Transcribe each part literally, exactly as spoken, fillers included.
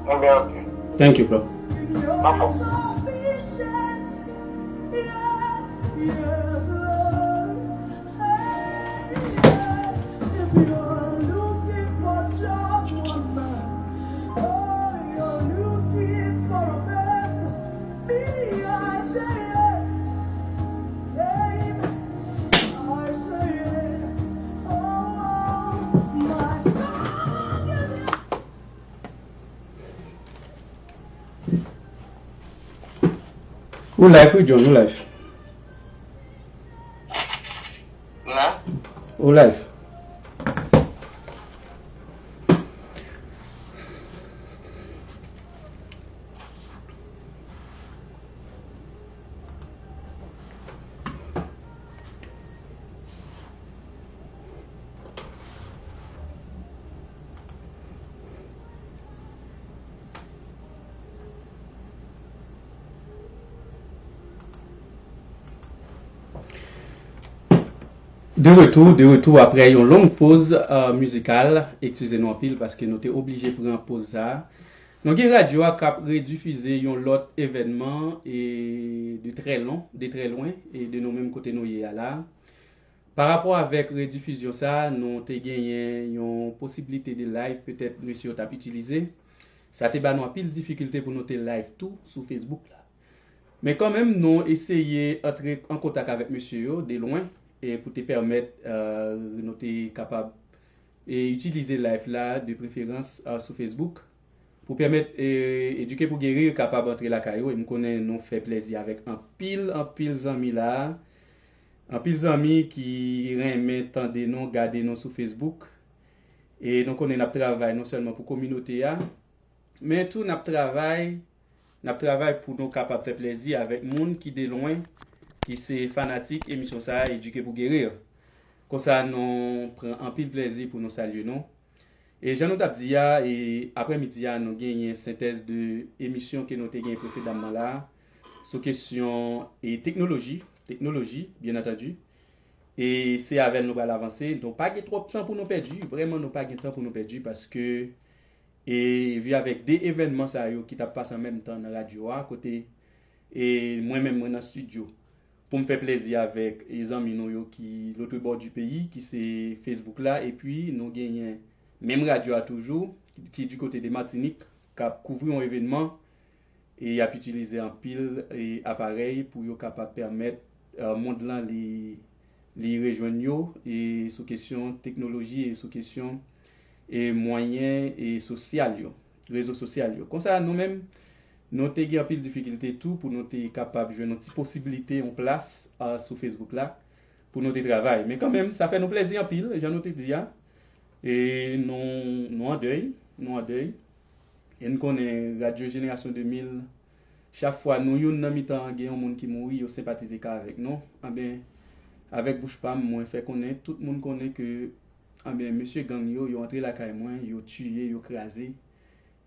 Mwen byen anpil. Thank you, bro. Anfòm. Ou live wi John, ou live. Mwen la? Ou live. De retou, de retou apre yon long poz uh, mizikal. Eskize nou anpil paske nou te oblije pran poz sa. Nou gen radyo a k ap redifize yon lòt evènman e de trè lon, de trè lwen e de nou menm kote nou ye a la. Pa rapò avèk redifizyon sa, nou te genyen yon posiblite de live petèt mesye yo t ap itilize. Sa te ba nou anpil difikilte pou nou te live tou sou Facebook la. Men kanmenm, nou eseye antre an kontak avèk mesye yo de lwen e pou te pèmèt uh, nou te kapab e itilize live la de preferans uh, sou Facebook pou pèmèt e, Edike pou Geri kapab antre lakay yo. E m konnen nou fè plèzi avèk anpil, anpil zanmi la. Anpil zanmi ki renmen tande nou, gade nou sou Facebook. E nou konnen n ap travay non sèlman pou kominote a, men tou n ap travay, n ap travay pou nou kapab fè plèzi avèk moun ki de lwen, ki se fanatik emisyon sa a, Edike pou Geri. Konsa nou pran anpil plèzi pou nou salye nou. E jan nou t ap di a, e aprèmidi a, nou genyen sentèz de emisyon ke nou te genyen presedamman la, sou kesyon e teknoloji, teknoloji, byen antandi. E se avè l nou pral avanse. Nou pa gen twòp tan pou nou pèdi, vrèman nou pa gen tan pou nou pèdi paske e vi avèk de evènman sa yo ki t ap pase an menm tan nan radyo a, kote e mwen menm mwen nan estidyo pou m fè plèzi avèk e zanmi nou yo ki lòtrebò di peyi, ki se Facebook la, epi nou genyen menm radyo a toujou, ki, ki di kote de Matinik, k ap kouvri yon evènman, e y ap itilize anpil e aparèy pou yo kapab pèmèt e mond lan li, li rejwenn yo e sou kesyon teknoloji e sou kesyon e mwayen e sosyal yo, rezo sosyal yo. Konsa nou menm, nou te gen anpil difikilte tou pou nou te kapab jwenn yon ti posiblite, yon plas a, sou Facebook la pou nou te travay. Men kanmenm, sa fè nou plèzi anpil, jan nou te di a. E nou, nou an dèy, nou an dèy. E n konnen Radyo Jenerasyon de mil, chak fwa nou youn nan mitan an gen yon moun ki mouri, yo senpatize ka avèk nou. Anben, avèk bouch pa m, mwen fè konnen, tout moun konnen ke, anben, mesye gang yo, yo antre lakay mwen, yo tiye, yo kraze,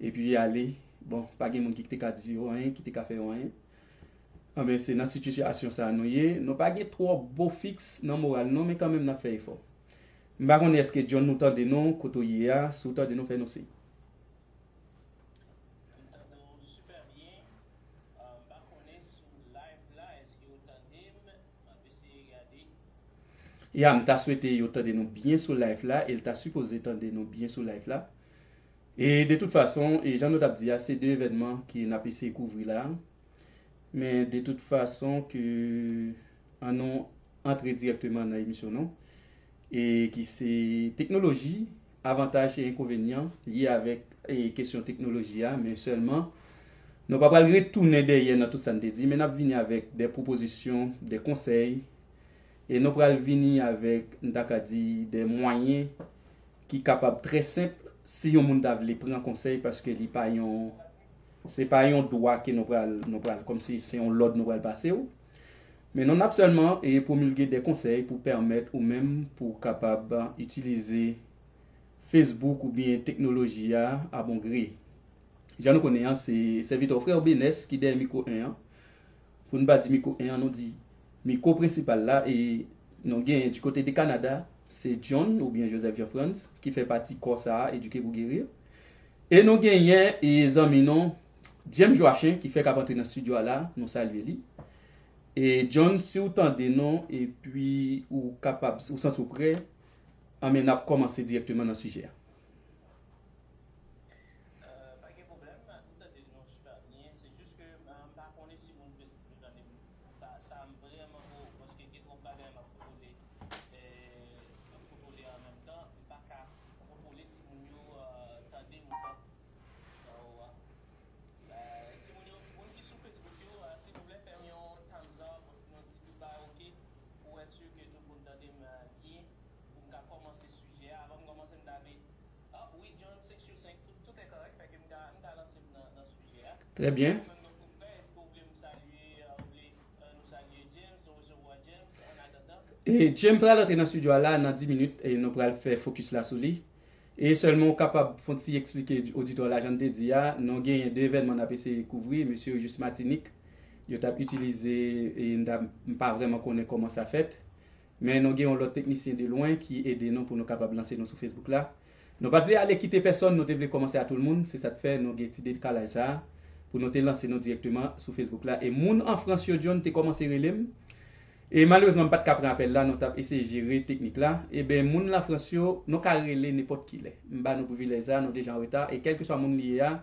epi ale. Bon, pa gen moun ki te ka di yo anyen, ki te ka fè yo anyen. Anben, se nan sitiyasyon sa a nou ye. Nou pa gen twòp bo fiks nan moral non, men kanmenm n ap fè efò. M pa konnen èske John ou tande nou, kote w ye a, si w tande nou fè nou siy. M tande w sipè byen. Ah, m pa konnen si w live la, èske w tande m? M ap eseye gade. Ya, m ta swete yo tande nou byen sou live la, e l ta sipoze tande nou byen sou live la. E de tout fason, e jan nou t ap di a, se de evènman ke n ap eseye kouvri la. Men de tout fason ke ann nou antre dirèkteman nan emisyon nou, e ki se teknoloji, avantaj e enkonvenyan lye avèk e kesyon teknoloji a, men sèlman nou pa pral retounen dèyè nan tout sa n te di, men n ap vini avèk de pwopozisyon, de konsèy, e nou pral vini avèk, n ta ka di, de mwayen ki kapab trè senp si yon moun ta vle pran konsèy, paske li pa yon, se pa yon dwa ke nou pral, nou pral, kòmsi se yon lòd nou pral pase w. Men nou n ap sèlman e pwomilge de konsèy pou pèmèt ou menm pou w kapab itilize Facebook oubyen teknoloji a a bon gre. Jan nou konnen an, se sèvitè w frè w Benès ki dèyè mikwo en an. Pou n pa di mikwo en an, nou di mikwo prensipal la, e nou genyen di kote de Kanada, se John oubyen Joseph Jean Frantz ki fè pati kò sa a, Edike pou Geri. E nou genyen e zanmi nou, James Joachim, ki fèk ap antre nan estidyo a la, nou salye li. E John, si w tande nou, epi ou kapab, ou santi w prè, anben n ap kòmanse dirèkteman nan sijè a. Euh, pa gen pwoblèm, nou tande nou sipè byen. Se jis ke, euh, m pa konnen si moun Facebook yo tande m. Sa, sa m vrèman ko, paske gen twòp bagay m ap kontwole, euh, m ap kontwole an menm tan. M pa ka kontwole si moun yo, euh, tande m ou pa. Sa w a. Euh, si moun yo, moun ki sou Facebook yo, euh, silvouplè, fè m yon thumbs up, yon ti tout bagay oke, pou wè si ke tout moun tande m, euh, byen, pou m ka kòmanse sijè a. Avan m kòmanse, m ta vle Ah, wi, John, senk sou senk, tout, tout est correct. Fè ke m ka, m ka lanse m nan, nan sijè a. Trè byen. Ou menm, nou, pou m fè, èske ou vle m salye, euh, ou vle, euh, nou salye James, nou resevwa James, an atandan? E James pral antre nan estidyo a la nan dis minit, e nou pral fè fokis la sou li. E sèlman ou kapab fè yon ti eksplike oditè la, jan n te di a, nou genyen de evènman n ap eseye kouvri, mesye yo jis Matinik, yo t ap itilize, e n t ap, m pa vrèman konnen kòman sa fèt. Men nou gen yon lòt teknisyen de lwen ki ede nou pou nou kapab lanse nou sou Facebook la. Nou pa t vle ale kite pèsòn, nou te vle kòmanse a tout moun, se sa k fè nou gen ti dekalaj sa a, pou nou te lanse nou dirèkteman sou Facebook la. E moun an Frans yo, John, te kòmanse rele m. E malerezman, m pa t ka pran apèl la, nou t ap eseye jere teknik la. Eben, moun Lafrans yo, nou ka rele nenpòt ki lè. M ba nou privilèj sa a, nou deja an reta. E kèlkeswa moun li ye a,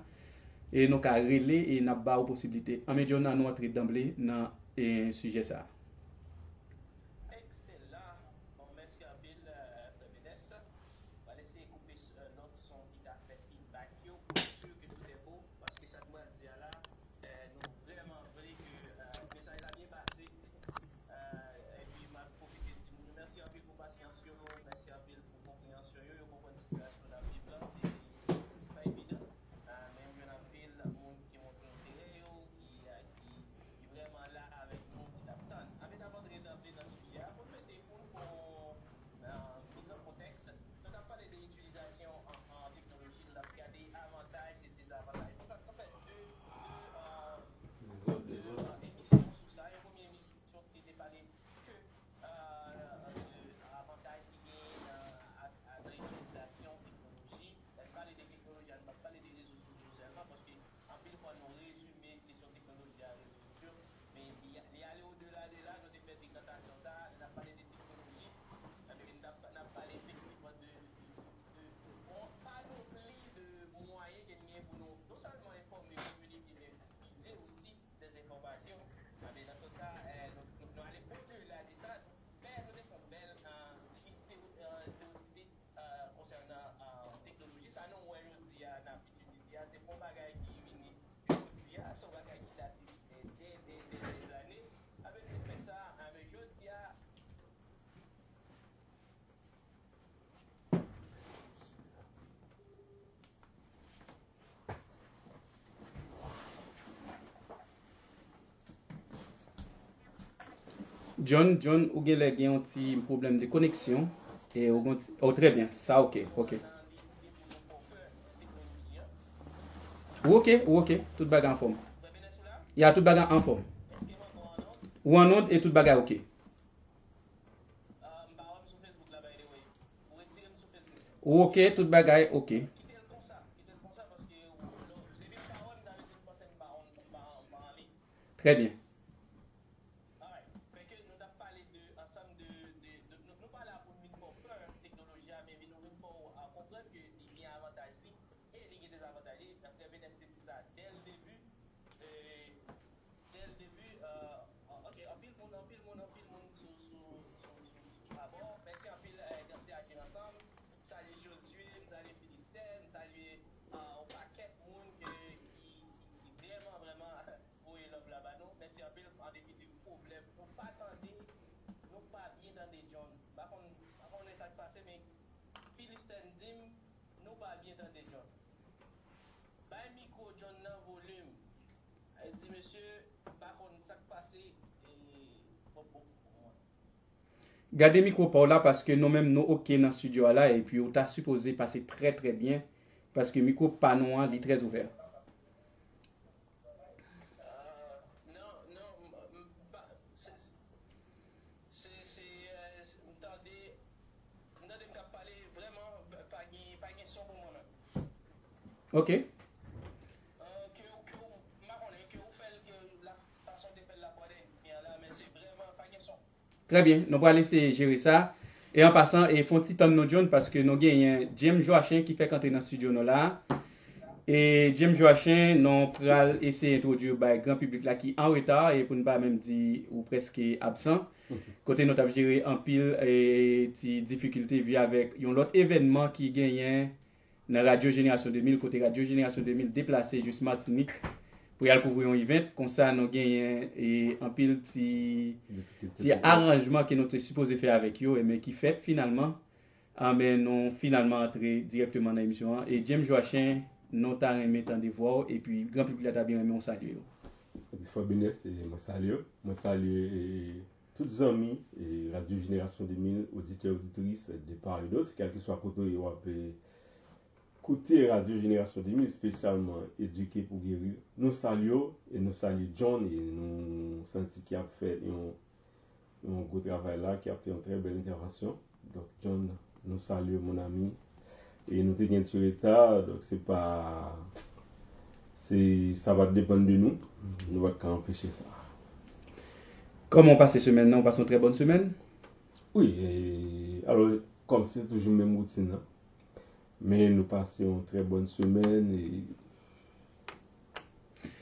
e nou ka rele e n ap ba ou posiblite. Anben, John, an nou antre danble nan, e, sijè sa a. Ekselan. Bon, mèsi anpil, euh, Frè Benès. M pral eseye koupe, euh, lòt son ki ka fè feedback yo pou si ke tout est bon, paske sa k pral di a la, euh, nou vrèman vle ke, euh, mesaj la byen pase. Euh, epi m ap pwofite di nou mèsi anpil pou pasyans yo, mèsi anpil pou konpreyansyon yo, yo konprann sitiyasyon n ap viv la, se, se, se pa evidan. Ah, men m jwenn anpil moun ki montre enterè yo, ki, ah, ki, ki vrèman la avèk nou, ki t ap tann. Anben, n ap antre nan, nan sijè a pou n mete, pou n fè yon, ah, miz an kontèks. Nou t ap pale de itilizasyon an, an teknoloji, nou t ap gade avantaj e dezavantaj. Nou t ap fè de, de, ah, de, ah, emisyon sou sa. Yon premye emisyon ki te pale ke, ah, de avantaj ki genyen nan, a, a, nan itilizasyon teknoloji. Lè n pale de teknoloji a, nou p ap pale de rezo sosyo sèlman, paske anpil fwa nou rezime kesyon teknoloji a rezo sosyo, men li, li ale odela de la, nou te fè dekantasyon sa a, lè n ap pale de teknoloji, anben, n ap, n ap pale efektivman de, de, de yon panopli de mwayen ke n gen pou nou non sèlman enfòme, kominike, men difize osi dezenfòmasyon. Anben, nan sans sa, eh, nou, nou, nou ale odela de sa, nou fè, nou te fè yon bèl, eh, lis tewo-, eh, teoristik, eh, konsènan, eh, teknoloji sa nou wè jodi a n ap itilize a, se pa yon bagay ki vini jodi a, se yon bagay ki date de, de, de, de, de zane. Anben, nou fè sa, anben, jodi a, John, John, ou genlè gen yon ti pwoblèm de koneksyon. E ou gon ti, oh, trè byen. Sa oke, oke. Ou oke, ou oke. Tout bagay anfòm. Ya, tout bagay anfòm. Ou an nòd e tout bagay oke. Ou oke, tout bagay oke. Trè byen. Alright. Fè ke nou t ap pale de ansanm de, de, de, nou, nou pa la pou n vin fè w pè teknoloji a, men vin, nou vin fè w, a, konprann ke li gen avantaj li e li gen dezavantaj li. Frè Benès te di sa dès le début. E, dès le début, euh, ok, anpil moun, anpil moun, anpil moun sou, sou, sou, sou, sou abò. Mèsi anpil, eh, Gangster Agir Ansanm. M salye Josué, m salye Filistè, m salye, eh, yon pakèt moun ke, ki, ki, ki vrèman, vrèman voye love la ba nou. Mèsi anpil. An depi de pwoblèm, nou pa tande, nou pa byen tande John. M pa konn, m pa konnen sa k pase, men Filistè di m, nou pa byen tande John. Bay mikwo John nan volim. Ay di, mesye, m pa konn sa k pase, e, bon, bon, bon, bon. Gade mikwo pa w la, paske nou menm nou oke nan estidyo a la, epi ou ta sipoze pase trè, trè byen, paske mikwo pa nou an, li trè ouvè. Ah, non, non, m, m pa, se, se, se, eh, m tande, m tande m k ap pale, vrèman, pa gen, pa gen son pou mwen menm. Ok. Trè byen, nou pral eseye jere sa. E an pasan, e fè yon ti tann nou, John, paske nou genyen James Joachin ki fèk antre nan estidyo nou la. E James Joachin, nou pral eseye entwodui bay gran piblik la ki an reta, e pou n pa menm di ou prèske absan. Kote nou t ap jere anpil e, ti difikilte vi avèk yon lòt evènman ki genyen nan Radyo Jenerasyon de mil, kote Radyo Jenerasyon de mil deplase jis Matinik pou y al kouvri yon event. Konsa, nou genyen e, anpil ti, ti aranjman ke nou te sipoze fè avèk yo, e men ki fèt finalman. Anben, nou finalman antre dirèkteman nan emisyon an. E James Joachin, nou ta renmen tande vwa w, epi gran piblik la ta byen renmen w salye yo. Epi Fò Benès, e mwen salye w. Mwen salye e, tout zanmi e, Radyo Jenerasyon de mil, oditè, oditris de part et d'autre, kèlkeswa kote w ye w ap e, koute Radyo Jenerasyon de mil, espesyalman Edike pou Geri. Nou salye w e nou salye John e nou santi ki ap fè yon, yon gwo travay la, ki ap fè yon trè bèl entèvansyon. Donk, John, nou salye w, mon ami. E nou te gen ti reta, donk se pa, se, sa pa t depann de nou. Nou pa t ka anpeche sa. Kòman w pase semèn nan? Ou pase yon trè bòn semèn? Wi, e, alò, kòm se toujou menm woutin nan. Men nou pase yon trè bòn semèn e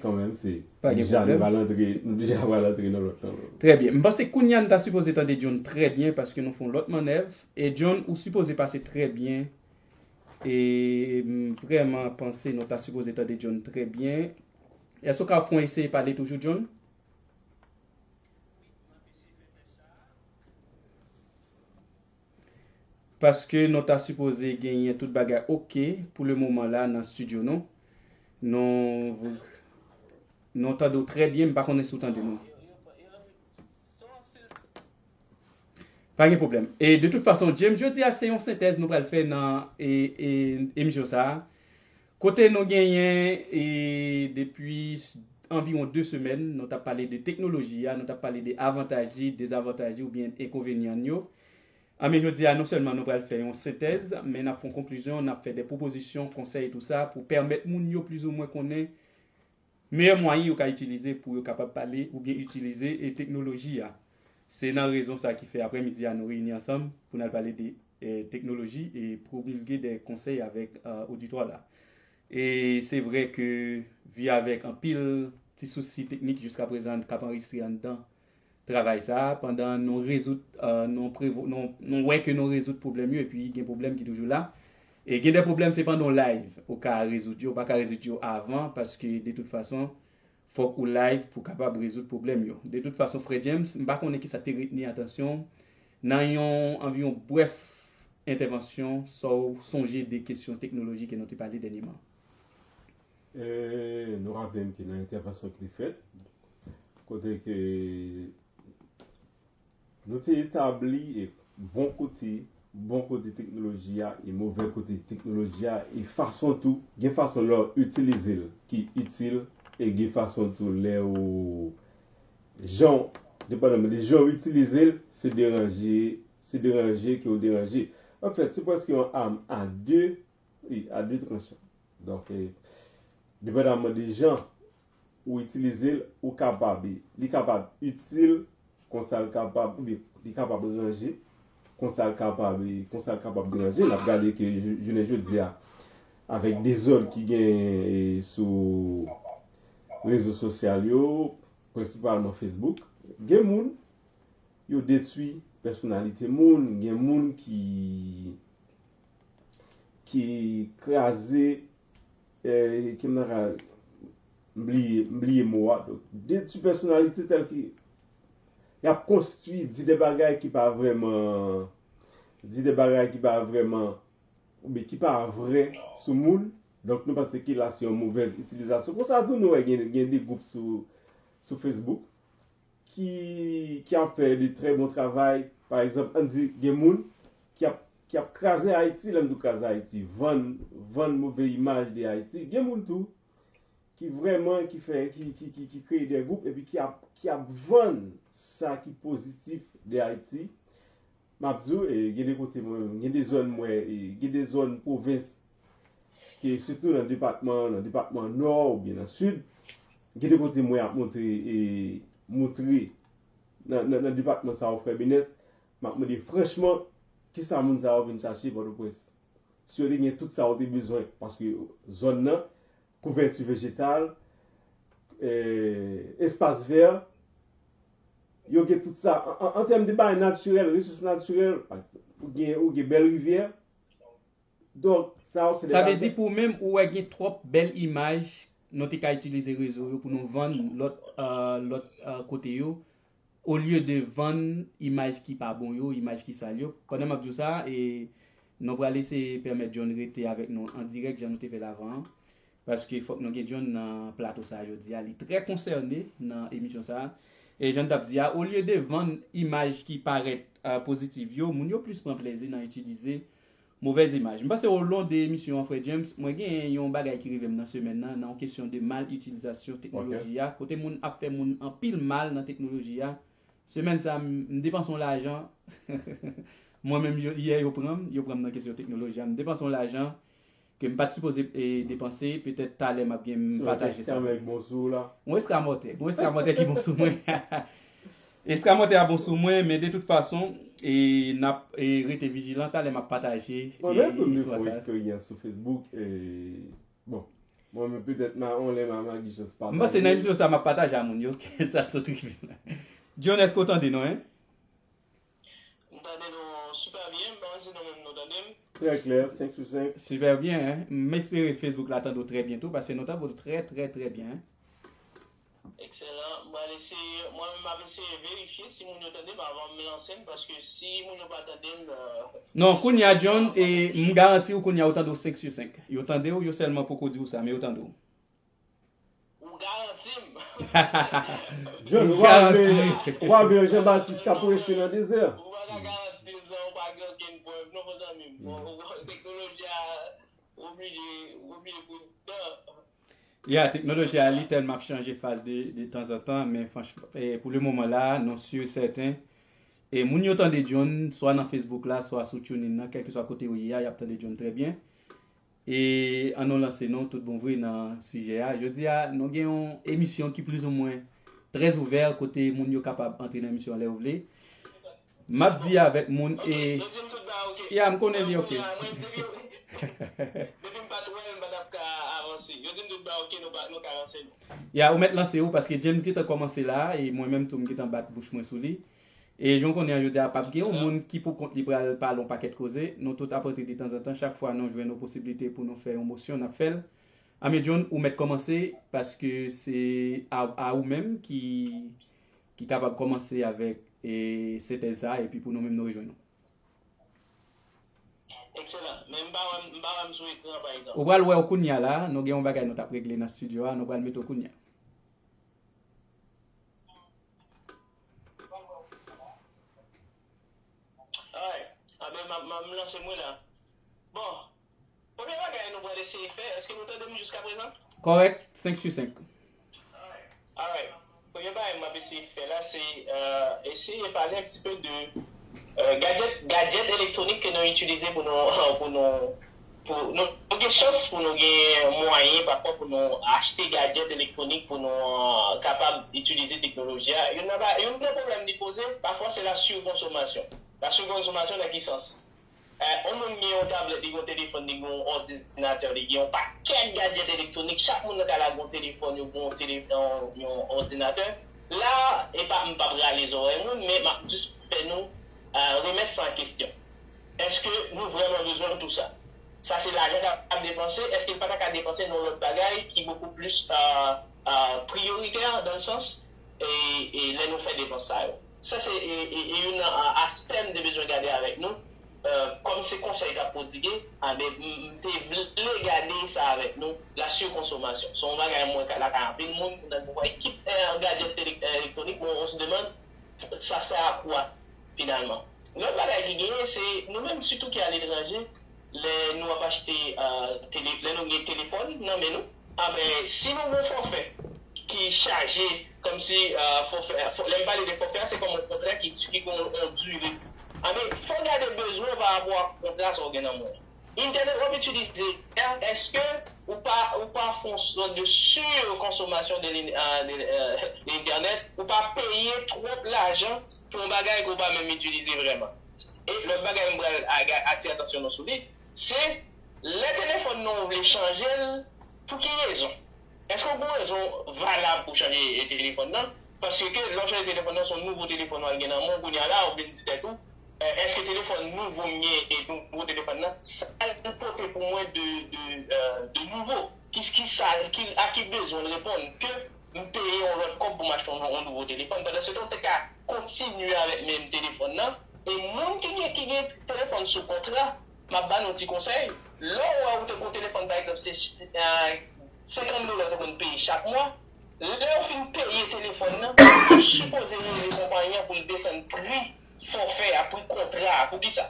kanmenm se, nou deja pral antre, nou deja pral antre nan lòt lan. Trè byen. M panse kounye a n ta sipoze tande John trè byen paske nou fè yon lòt mannèv. E John, ou sipoze pase trè byen. E m vrèman panse nou ta sipoze tande John trè byen. Èske w ka fè yon eseye pale toujou, John? Paske nou ta sipoze genyen tout bagay ok pou le moman la nan estidyo nou. Nou, nou tande w trè byen, m pa konnen si w tande nou. Pa gen pwoblèm. E de tout fason, James, jodi a se yon sentèz nou pral fè nan e, e, emisyon sa a. Kote nou genyen e, depi anviwon de semèn, nou t ap pale de teknoloji a, nou t ap pale de avantaj li, dezavantaj li oubyen enkonvenyan yo. Anben jodi a, non sèlman nou pral fè yon sentèz, men n ap fè yon konklizyon, n ap fè de pwopozisyon, konsèy, tou sa, pou pèmèt moun yo plizoumwen konnen meyè mwayen yo ka itilize pou yo kapab pale oubyen itilize e teknoloji a. Se nan rezon sa ki fè aprèmidi a nou reyini ansanm pou n al pale de e, teknoloji e pwomilge de konsèy avèk e, oditwa la. E se vre ke vi avèk anpil ti sousi teknik jiska prezan k ap anrejistre anndan travay sa a, pandan nou rezoud, e, nou prevo-, nou, nou wè ke nou rezoud pwoblèm yo, epi gen pwoblèm ki toujou la. E gen de pwoblèm, se pandan w live ou ka rezoud yo, ou pa ka rezoud yo avan, paske de tout fason, fòk ou live pou kapab rezoud pwoblèm yo. De tout fason, frè James, m pa konnen kisa te retni atansyon w nan yon anviwon brèf entèvansyon, sa w sonje de kesyon teknoloji ke nou te pale dènyèman. E, nou raple m ke nan entèvansyon ki te fèt, kote ke nou te etabli e bon kote, bon kote teknoloji a e movè kote teknoloji a e fason tou, gen fason lè w itilize l ki itil e gen fason tou lè w, jan w, depandaman de jan w itilize l, se deranje, se deranje ke w deranje. Anfèt, se prèske yon am a de, wi, a de tranchan. Donk, e, depandaman de jan ou itilize l, ou kapab, li kapab itil, konsa l kapab, oubyen li kapab ranje, konsa l kapab, konsa l kapab deranje. N ap gade ke jou-, jounen jodi a, avèk dezòd ki gen e, sou rezo sosyal yo, prensipalman Facebook, gen moun yo detwi pèsonalite moun, gen moun ki, ki kraze, e, ki m nan ka, m bliye, m bliye mo a, donk, detwi pèsonalite tèl ke y ap konstwi, di de bagay ki pa vrèman, di de bagay ki pa vrèman, oubyen ki pa vrè sou moun. Donk, nou panse ke la se yon movèz itilizasyon. Konsa tou, nou wè gen, gen de gwoup sou, sou Facebook ki, ki ap fè de trè bon travay. Pa egzanp, ann di gen moun ki ap, ki ap kraze Ayiti, lè m di w kraze Ayiti, vann, vann move imaj de Ayiti. Gen moun tou ki vrèman, ki fè, ki, ki, ki, ki kreye de gwoup epi ki ap, ki ap vann sa ki pozitif de Ayiti. M ap di w, e, gen de kote mwen, gen de zòn mwen, e, gen de zòn pwovens ke sitou nan depatman, nan depatman Nò oubyen nan Sid, gen de kote m wè y ap montre, e, montre nan, nan, nan depatman sa yo, frè Benès, m ap mande franchman, kisa moun sa yo vin chache Pòtoprens? Si yo te gen tout sa yo te bezwen, paske zòn nan, kouvèti vejetal, e, espas vè, yo gen tout sa. An, an, an tèm de bagay natirèl, resous natirèl, ou gen, ou gen bèl rivyè. Donk, sa yo se de Sa vle bagay di pou ou menm, ou wè gen twòp bèl imaj, nou te ka itilize rezo yo pou nou vann lòt, e, lòt, e, kote yo, olye de vann imaj ki pa bon yo, imaj ki sal yo. Pandan m ap di w sa, e, nou pral eseye pèmèt John rete avèk nou an dirèk, jan nou te fè l avan an. Paske fòk nou gen John nan plato sa a jodi a. Li trè konsène nan emisyon sa a. E jan n t ap di a, olye de vann imaj ki parèt, e, pozitiv yo, moun yo plis pran plezi nan itilize movèz imaj. M panse olon de emisyon an, frè James, mwen gen yon bagay ki rive m nan semèn nan, nan yon kesyon de mal itilizasyon teknoloji a, kote moun ap fè moun anpil mal nan teknoloji a. Semèn sa, m, m depanse yon lajan. Mwen menm, yo, yè, yo pran m, yo pran m nan kesyon teknoloji a. M depanse yon lajan ke m pa t sipoze, e, depanse, petèt talè m ap gen m pataje sa. Yon eskamòtè, yon eskamòtè, yon eskamòtè, yon eskamòtè ki bon sou mwen. Eskamòtè a bon sou mwen, men de tout fason, e, n ap, e, rete vijilan, talè m ap pataje, e, istwa sa. Mwen menm tou, m te fè yon eksperyans sou Facebook, e, bon, mwen menm petèt, m a, yon lè m a magi chans pataje. M panse nan emisyon sa, m ap pataje a moun yo, ke sa sot rive la. John, èske w tande nou, en? M tande nou sipè byen, m pa konn si nou menm nou tande m. Trè klè, senk sou senk. Sipè byen, en. M espere Facebook la tande w trè byen tou, paske nou tande w trè, trè, trè byen, en. Ekselan. M pral eseye, mwen menm m ap eseye verifye si moun yo tande m avan m lanse m, paske si moun yo pa tande m, e, Non, kounye a, John, e, m garanti w kounye a, yo tande w senk sou senk. Yo tande w, yo sèlman poko di w sa, men yo tande w. Ou garanti m. John, ou pral veye, ou pral veye Jean Baptiste k ap preche nan dezè. Ou pa ka garanti m sa, ou pa gen okenn prèv, non, mon zanmi m. Bon, teknoloji a oblije, oblije pridan. Ya, teknoloji a, li tèlman ap chanje faz de, de tanzantan, men franch, e, pou le moman la, non, si e sèten, e moun yo tande John, swa nan Facebook la, swa sou TuneIn nan, kèlkeswa kote yo ye a, y ap tande John trè byen. E ann nou lanse nou tout bon vre nan sijè a. Jodi a, nou gen yon emisyon ki plizoumwen trè ouvè, kote moun yo kapab antre nan emisyon an lè yo vle. M ap di avèk moun e... Yo di m tout bagay oke. Ya, m konnen li oke. Kounye a, mwen, depi, depi m pa t wè l, m pa t ap ka avanse. Yo di m tout bagay oke, nou pa, nou ka lanse nou. Ya, ou mèt lanse ou, paske James gentan kòmanse la, e mwen menm tou m gentan bat bouch mwen sou li. E jan w konnen an, jodi a p ap gen yon moun ki pou kont li pral pale yon pakèt koze. Nou tout ap antre detanzantan, chak fwa nou jwenn yon posiblite pou nou fè yon mosyon, n ap fè l. Anmye John, ou mèt kòmanse, paske se a, a ou menm ki, ki kapab kòmanse avèk, e, sentèz sa a, epi pou nou menm nou rejwenn ou. Ekselan. Men m pa wè m, m pa wè m sou ekran, pa egzanp. Ou pral wè w kounye a la, nou gen yon bagay nou t ap regle nan estidyo a, nou pral mete w kounye a. Alright. Anben, m ap, m ap lanse mwen la. Bon, premye bagay nou pral eseye fè, èske nou tande m jiskaprezan? Kòrèk, senk sou senk. Alright. Premye bagay m ap eseye fè la, se, euh, eseye pale un petit peu de, euh, gadget, gadget elektwonik ke nou itilize pou nou, pou nou, pou nou, nou gen chans pou nou gen mwayen pafwa pou nou achte gadget elektwonik pou nou, euh, kapab itilize teknoloji a. Youn nan ba-, youn nan pwoblèm li poze, pafwa se la surconsommation. La surconsommation nan ki sans? Eh, yon moun gen yon tablèt, li gen yon telefòn, li gen yon òdinatè, li gen yon pakèt gadjèt elektwonik. Chak moun nan kay la gen yon telefòn, yo gen yon tele-, yon, yon òdinatè. La, e pa, m p ap rale zòrèy moun, men m ap jis fè nou, eh, remèt sa an kesyon. Èske nou vrèman bezwen tout sa? Sa se lajan k ap depanse. Èske l pa ta ka depanse nan lòt bagay ki bokou plis, eh, eh, priyoritè, dans le sens, e, e lè nou fè depans sa yo? Sa se, e, e, e youn nan, a, aspè m te bezwen gade avèk nou. Eh, kòm se konsèy k ap pwodwige, anben, m, m te vle gade sa avèk nou, la surconsommation. Se yon bagay mwen ka, lakay anpil moun, nan nou wè kit, eh, gadjèt elek-, eh, elektwonik, bon, on se demande, ça sert à quoi, finalman? Lòt bagay ki genyen, se nou menm, sitou ki aletranje, lè nou ap achte, eh, tele-, lè nou gen telefòn nan men nou, anben, si nou gen yon fòfè ki chaje, kòmsi, eh, fòfè, fò-, lè m pale de fòfè a, se kòm yon kontra ki, ki gen yon, yon dire. Anben, fò w gade bezwen w pa rapò ak kontra sa w gen nan men w. Entènèt w ap itilize a, èske ou pa, ou pa fè yon sòt de surconsommation de l'in- euh, de, euh, de l'internet, ou pa peye twòp lajan pou yon bagay ke w pa menm itilize vrèman. E lòt bagay m pral aga- atire atansyon nou sou li, se lè telefòn nan ou vle chanje l, pou ki rezon? Èske w gen rezon valab pou chanje telefòn nan? Paske lè w chanje telefòn nan, se yon nouvo telefòn w al gen nan men w kounye a la, ou vin di tèt ou, èske telefòn nouvo m gen e nouvo telefòn nan, sa l pote pou mwen de, de, de nouvo? Ki, ki sa, ki, a ki bezwen l reponn ke m peye yon lòt kòb pou m achte yon, yon nouvo telefòn? Pandan se tan, w te ka kontinye avèk menm telefòn nan. E moun ki gen, ki gen telefòn sou kontra, m ap ba nou ti konsèy. Lè w wè ou te pran telefòn, pa egzanp, se senkant dola ou te konn peye chak mwa, lè w fin peye telefòn nan, ou sipoze rele konpayi an pou l desann pri fòfè a, pri kontra a. Poukisa?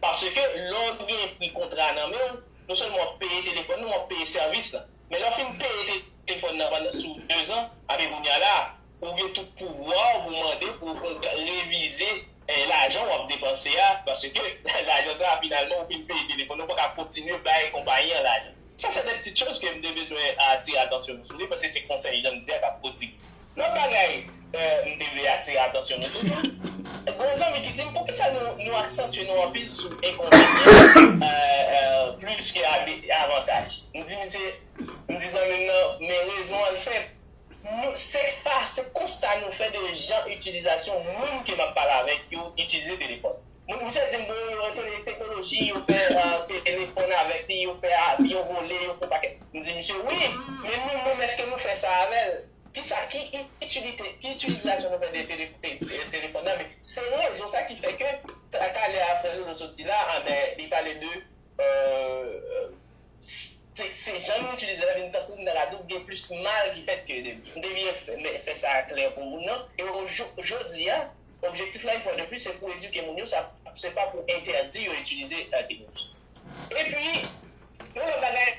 Paske lè w gen pri kontra a nan men w, non sèlman w ap peye telefòn nan, w ap peye sèvis la. Men lè w fin peye telefòn nan pandan sou dezan, abe kounye a la, ou gen tout pouvwa w pou mande pou w revize eh, lajan w ap depanse a, paske lajan sa a, finalman, ou fin peye telefòn nan, ou pa ka kontinye bay konpayi an lajan. Sa se de ti choz ke m te bezwen atire atansyon nou sou li, paske se konsèy jan m di a k ap prodwit. Lòt bagay, eh, m te vle atire atansyon nou sou li, gon zanmi ki di m, poukisa nou, nou aksantye nou anpil sou enkonvenyan, eh, eh, plis ke ave- avantaj? M di misye, m di zanmi m nan, men rezon an senp. Nou, se fa, se konsta nou fè de jan itilizasyon moun ke m ap pale avèk yo itilize telefòn. Moun, misye di m, bon, yo rantre nan teknoloji, yo fè, eh, telefòn avèk li, yo fè avyon vole, yo fè pakèt. M di misye, wi, men nou menm, èske nou fè sa avè l? Kisa, ki i- itilite, ki itilizasyon nou fè de tele- te- te- telefòn nan? Men se rezon sa ki fè ke ta- talè a frè Lolo sot di la, anben, li pale de, eh, se, se jan nou itilize l la vin tankou m ta ka di w gen plis mal ki fèt ke de byen. M te byen fè, men fè sa klè pou moun nan. E o- jo- jodi a, objektif la, yon fwa de plis, se pou edike moun yo, sa, se pa pou entèdi yo itilize, eh, teknoloji. Epi, yon lòt bagay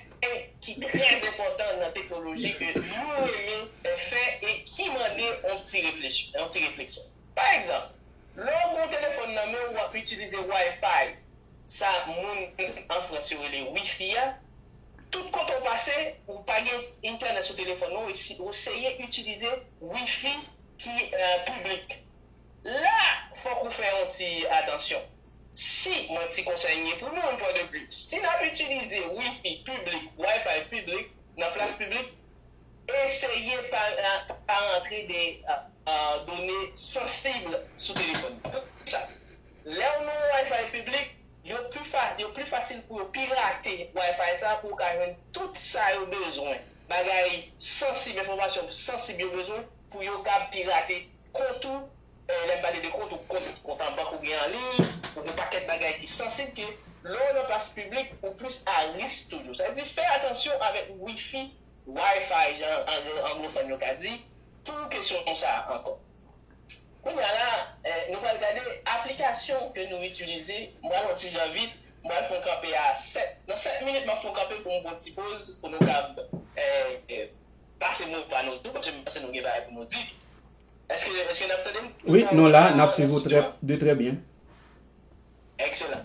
ki trè enpòtan nan teknoloji ke nou renmen, eh, fè e ki mande yon ti refleksyon, yon ti refleksyon. Pa egzanp, lè w gen yon telefòn nan men w, w ap itilize Wi-Fi, sa moun an Frans yo rele Wi-Fi a, tout kote w pase, ou pa gen entènèt sou telefòn nan, ou esi- ou eseye itilize Wi-Fi ki, eh, piblik. La, fòk ou fè yon ti atansyon. Si, mwen, ti konsèy m gen pou nou, yon fwa de plis, si n ap itilize Wi-Fi piblik, Wi-Fi piblik, nan plas piblik, eseye pa, pa rantre de, ah, ah, done sansib sou telefòn nan. Poukisa? Lè w nan yon Wi-Fi piblik, yo pi fa- yo pi fasil pou yo pirate Wi-Fi sa pou yo ka jwenn tout sa yo bezwen. Bagay sansib, enfòmasyon sansib yo bezwen pou yo kab pirate kont ou. Eh, lè m pale de kont, ou kont, kont an bank ou gen an liy, ou gen pakèt bagay ki sansib ke lè w nan plas piblik, ou plis a risk toujou. Sa vle di, fè atansyon avèk Wi-Fi, Wi-Fi, jan anglo- anglofòn yo ka di, pou kesyon sa a ankò. Kounye a la, eh, nou pral gade aplikasyon ke nou itilize. M pral yon ti jan vit, m pral fè yon kanpe a sèt. Nan sèt minit, m ap fè yon kanpe pou m pran ti poz, pou nou kab, eh, eh, pase mo pa nou tou, paske m panse nou gen bagay pou nou di. Èske, èske n ap tande m? Wi, nou la, n ap swiv ou trè, de trè byen. Excellent.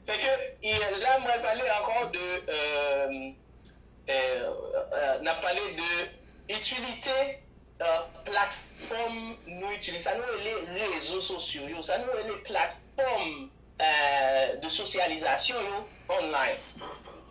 Fait que, e, la, mwen pale ankò de, euh, euh, euh, n ap pale de itilite, euh, platfòm nou itilize, sa nou rele rezo sosyo yo, sa nou rele platfòm, euh, de sosyalizasyon yo online.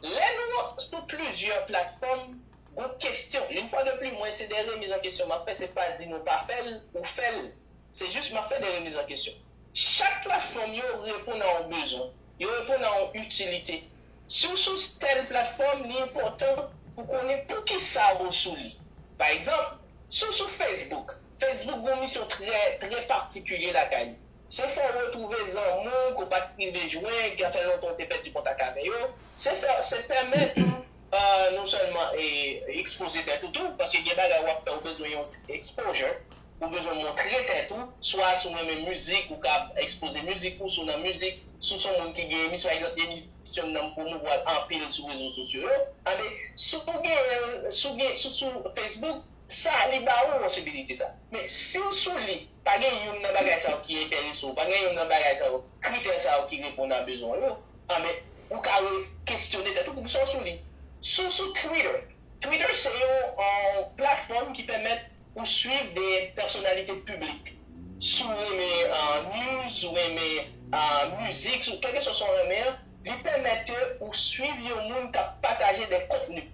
Lè nou sou plizyè platfòm, gon kesyon. Yon fwa de pli, mwen, se de remiz an kesyon m ap fè, se pa di nou pa fè l, ou fè l. Se jis m ap fè de remiz an kesyon. Chak platfòm yo reponn a yon bezwen. Yo reponn a yon itilite. Si w sou tèl platfòm, li enpòtan pou konnen poukisa ou sou li. Pa egzanp, si w sou Facebook, Facebook gon misyon trè, trè patikilye lakay li. Se fè w retwouve zanmi w ke w pa t rive jwenn, ke fè lontan w te pèdi kontak avè yo. Se fè, se pèmèt ou, euh, non sèlman, e, ekspoze tèt ou tou, paske gen bagay w ap fè, ou bezwen yon exposure, ou bezwen montre tèt ou, swa si w renmen mizik, ou ka ekspoze mizik ou, si w nan mizik, si w se yon moun ki gen emisyon, pa egzanp, emisyon m nan m pwomouvwa l anpil sou rezo sosyo yo, anben, si w gen, si w gen, si w sou Facebook, sa, li ba ou posibilite sa. Men, si w sou li, pa gen youn nan bagay sa yo ki enterese w, pa gen youn nan bagay sa yo, kritè sa yo ki reponn a bezwen w yo, anben, ou ka re kesyone tèt ou poukisa w sou li. Sou sou Twitter, Twitter se yon platfòm ki pèmèt ou swiv de pèsonalite piblik. Si w renmen uh, news, ou renmen uh, mizik, kèlkeswa sa w renmen an, li pèmèt ke ou swiv yon moun k ap pataje de kontni.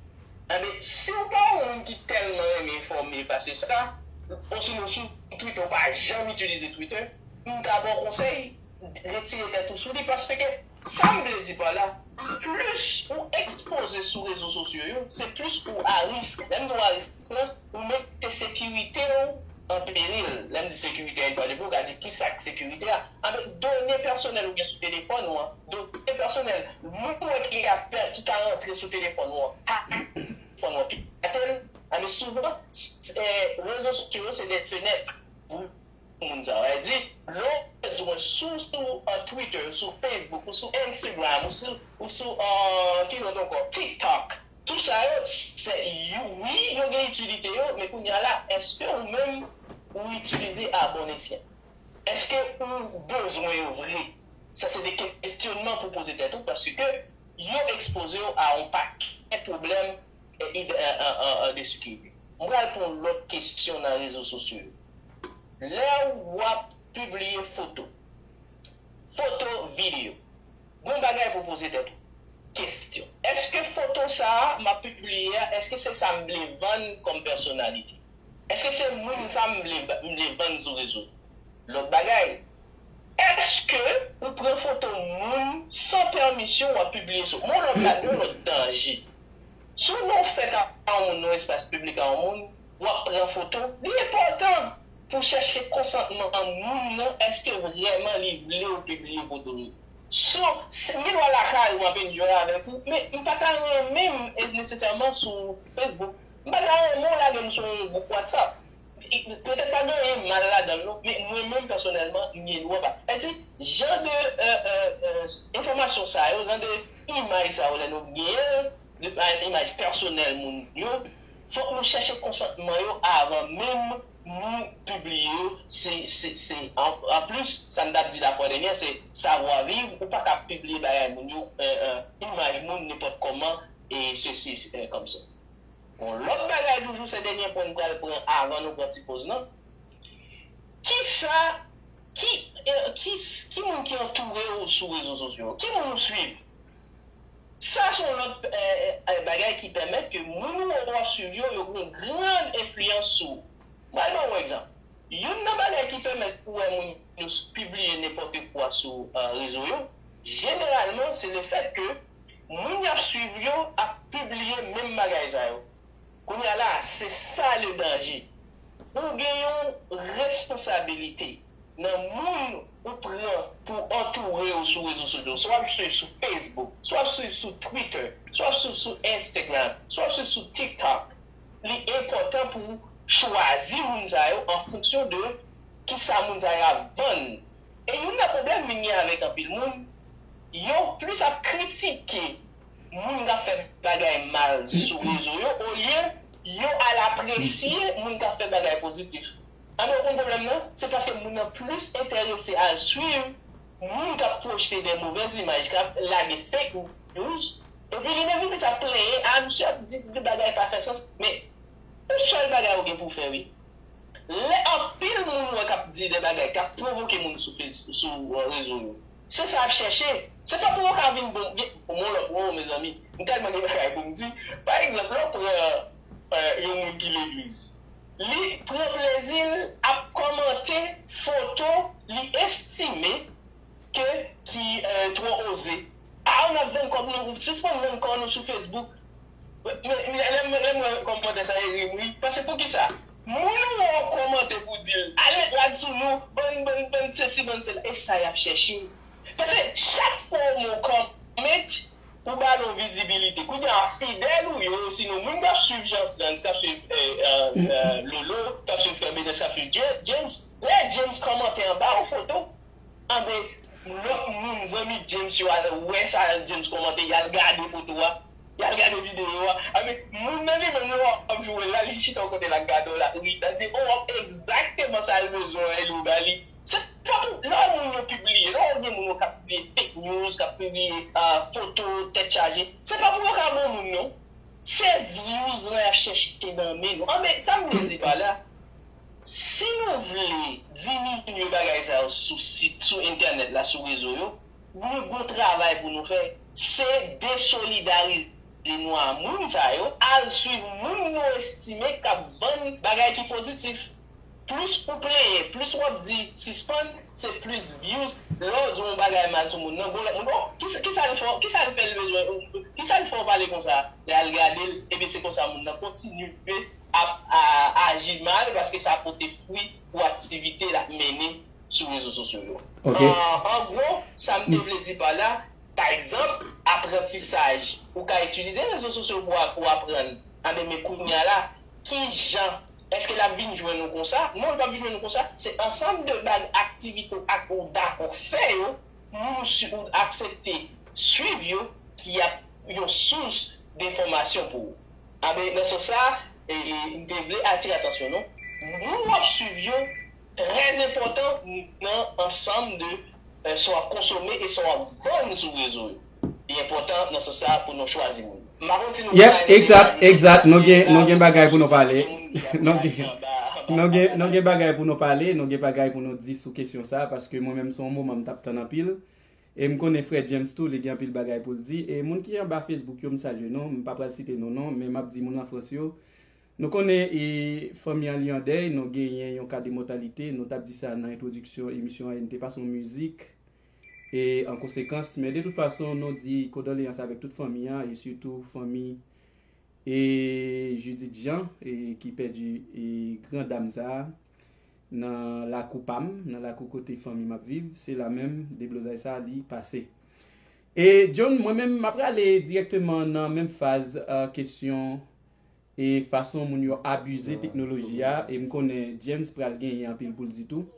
Anben, si w pa yon moun ki tèlman renmen enfòme pase sa, osinon sou Twitter ou pa janm itilize Twitter, m ta ba w konsèy, retire tèt ou sou li paske sa m vle di pa la, plis ou ekspoze sou rezo sosyo yo, se plis ou a risk. Lè m di w a risk lan, ou mete sekirite w an peril. Lè m di sekirite an enpòtan pou ou ka di kisa k sekirite a. Anben, done pèsonèl ou gen sou telefòn ou an, done pèsonèl moun ou wè ki ka ki ka rantre sou telefòn ou an, telefòn ou an, atèl, anben souvan, rezo sosyo yo se de fenèt pou moun sa. Sa vle di, lè w bezwen sou sou Twitter, sou Facebook, ou sou Instagram, ou sou, ou sou uh, ki lòt ankò, TikTok. Tout sa yo, se wi, yo gen itilite yo, men kounye a la, èske ou menm ou itilize a bon esyen? Èske ou bezwen yo vre? Sa se de kesyonman pou poze tèt ou paske yo ekspoze w a yon pakèt pwoblèm de sekirite. Mwen pral pran yon lòt kesyon nan rezo sosyo yo. Lè w ap pibliye foto, foto, videyo, gon bagay pou poze tèt ou kesyon. Èske foto sa a m ap pibliye a, èske se sa m vle vann kòm pèsonalite? Èske se moun sa m vle m vle vann sou rezo? Lòt bagay, èske ou pran foto moun san pèmisyon w ap pibliye sou? Moun lòt la gen yon lòt danje. Si w nan yon fèt a yon moun nan yon espas piblik a yon moun, w ap pran foto, li enpòtan pou chèche konsantman moun nan, èske vrèman li vle w pibliye foto li? So, si gen dwa lakay ou m ap enjoy avèk ou, men m pa ta renmen m nesesèman sou Facebook. M pa ta renmen w lage m sou yon gwoup WhatsApp. Petèt pa gen anyen mal ladan l non, men mwen menm pèsonèlman m gen dwa pa. Sa vle di, jan de enfòmasyon sa yo, jan de imaj sa yo lè nou genyen l, imaj pèsonèl moun yo, fòk nou chèche konsantman yo avan menm nou pibliye yo. Se, se, se, an, anplis, sa n t ap di lafwa dènyè, se savwa viv, ou pa ka pibliye bagay moun yo, imaj moun nenpòt kòman, e sesi, e kòmsa. Bon, lòt bagay toujou, se dènye pwen m pral pran avan nou pran ti poz lan. Kisa, ki, e, ki, ki moun ki antoure w sou rezo sosyo yo? Ki moun ou swiv? Sa se yon lòt e, e, bagay ki pèmèt ke moun ou w ap swiv yo, yo gen yon gran enfliyans sou ou. M pral ban w yon egzanp. Youn nan bagay ki pèmèt ou wè moun yo pibliye nenpòt kwa sou e, rezo yo, jeneralman, se lefèt ke moun y ap swiv yo ap pibliye menm bagay sa yo. Kounye a la, se sa le danje. Ou gen yon responsabilite nan moun ou pran pou antoure w sou rezo sosyo. Si w ap swiv sou Facebook, si w ap swiv sou Twitter, si w ap swiv sou Instagram, si w ap swiv sou TikTok, li enpòtan pou w chwazi moun sa yo an fonksyon de kisa moun sa yo ap vann. E youn nan pwoblèm vin gen avèk anpil moun, yo plis ap kritike moun k ap fè bagay mal sou rezo yo, olye yo al apresye moun k ap fè bagay pozitif. Anben, ou konn pwoblèm nan? Se paske moun nan plis enterese al swiv moun k ap pwojte de movèz imaj, k ap lage fake news, epi li menm li plis ap plenyen, a, misye ap di de bagay pa fè sans. Men, yon sèl bagay ou gen pou w fè, wi. Lè anpil moun wè k ap di de bagay k ap pwovoke moun sou Face, sou e, rezo yo, se sa y ap chèche. Se pa pou yo ka vin bon, gen, bon, lòt, o, mezanmi, m tèlman gen bagay pou m di. Pa egzanp, lè w pran e, yon moun ki legliz, li pran plezi l ap kòmante foto li estime ke ki e, twò oze. A, n ap vann kòb nou, sispann vann kò nou sou Facebook. Men, men, lè m, lè m wè kòmantè sa, e ri m ri. Paske poukisa? Moun ou wè w kòmante pou di l, al met rad sou nou, bann, bann, bann sesi, bann sela. E sa y ap chèche. Paske chak fwa w met yon kòmant, ou ba l yon vizibilite. Kounye a, fidèl ou yo, osinon moun k ap swiv Jean Frantz, k ap swiv e, e, e, Lolo, k ap swiv Frè Benès, k ap swiv James, lè James kòmante anba yon foto, anben, lòt moun, zanmi James yo al wè sa James kòmante, y al gade foto a, y al gade videyo a. Anben, moun nan li menm, lè w ap jwe l la, li chita yon kote l ap gade w, l ap ri, l ap di, o, w ap egzakteman sa l bezwen an, e li w ba li. Se pa lè w moun yo pibliye, lè w gen moun yo k ap pibliye fake news, k ap pibliye ah, foto tèt chaje, se pa pou yo ka bon moun non. Se views lan y ap chèche nan men nou. Anben, sa m vle di pa la, si nou vle diminye bagay sa yo sou sit, sou entènèt la, sou rezo yo, nou gon travay pou nou fè. Se desolidarize nou a moun sa yo, al swiv moun nou estime k ap vann bagay ki pozitif. Plis ou plenyen, plis w ap di sispann, se plis views. Lè w di yon bagay mal sou moun nan, gon lòt moun, oh, kisa, kisa l fè w, kisa l fè l bezwen, kisa l fè w pale konsa? Lè al gade l, ebyen se konsa moun nan kontinye ap a, aji mal paske sa pote fwi pou aktivite l ap mennen sou rezo sosyo yo. Ok. An, an gwo, sa m te vle di pa la, pa egzanp, aprantisaj, ou ka itilize rezo sosyo pou, pou aprann. Anben, men kounye a la, ki jan? Èske l ap vin jwenn ou konsa? Non, l p ap vin jwenn ou konsa. Se ansanm de bag aktivite ou ak ou dakò fè yo, moun ou si ou aksepte swiv yo, ki ap yon sous denfòmasyon pou ou. Anben, nan sans sa, e, e, m te vle atire atansyon nou, moun w ap swiv yo, trè enpòtan nan ansanm de eh, sa w ap konsome e sa w ap vann sou rezo yo. Li enpòtan nan sans sa pou nou chwazi moun. M pa konn si nou Yep, genyen egzat, mesaj ou egzat. Nou gen, nou gen bagay pou nou pale. Nou gen, nou gen, nou gen bagay pou nou pale, nou gen bagay pou nou di sou kesyon sa, paske mwen menm se yon moman m t ap tann anpil. E m konnen frè James tou, li gen anpil bagay pou l di. E moun ki anba Facebook yo, m salye nou. M pa pral site non non, men m ap di moun an Frans yo, nou konnen e fanmi an li an dèy, nou genyen yon ka de mòtalite, nou t ap di sa nan entwodiksyon emisyon an, e n te pase yon mizik. E an konsekans, men de tout fason, nou di kondoleyans avèk tout fanmi an, e sitou fanmi e Judith Jean, e ki pèdi e gran dam sa a nan lakou pa m, nan lakou kote fanmi m ap viv, se la menm deblozay sa a li pase. E John, mwen menm, m ap prale dirèkteman nan menm faz uh, kesyon e fason moun yo abize teknoloji a, e m konnen James pral genyen anpil pou l di tou.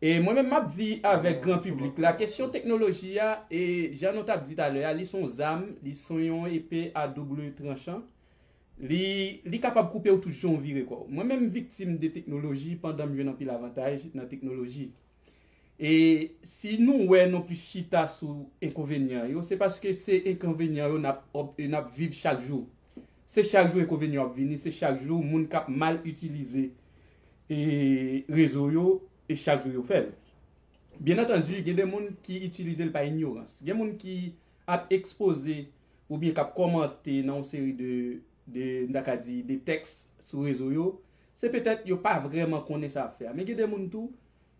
E mwen menm m ap di avèk gran piblik la, kesyon teknoloji a, e jan nou t ap di talè a, li s on zam, li s on yon epe a doub tranchan. Li, li kapab koupe w tout jan w vire kò w. Mwen menm m viktim de teknoloji pandan m jwenn anpil avantaj nan teknoloji. E si nou wè nou plis chita sou enkonvenyan yo, se paske se enkonvenyan yo n ap, n ap viv chak jou. Se chak jou enkonvenyan yo ap vini, se chak jou moun k ap mal itilize e rezo yo, e chak jou yo fè l. Byen antandi, gen de moun ki itilize l pa inyorans. Gen moun ki ap ekspoze oubyen k ap kòmante nan yon seri de, de, m ta ka di, de tèks sou rezo yo. Se petèt yo pa vrèman konnen sa y ap fè a. Men gen de moun tou,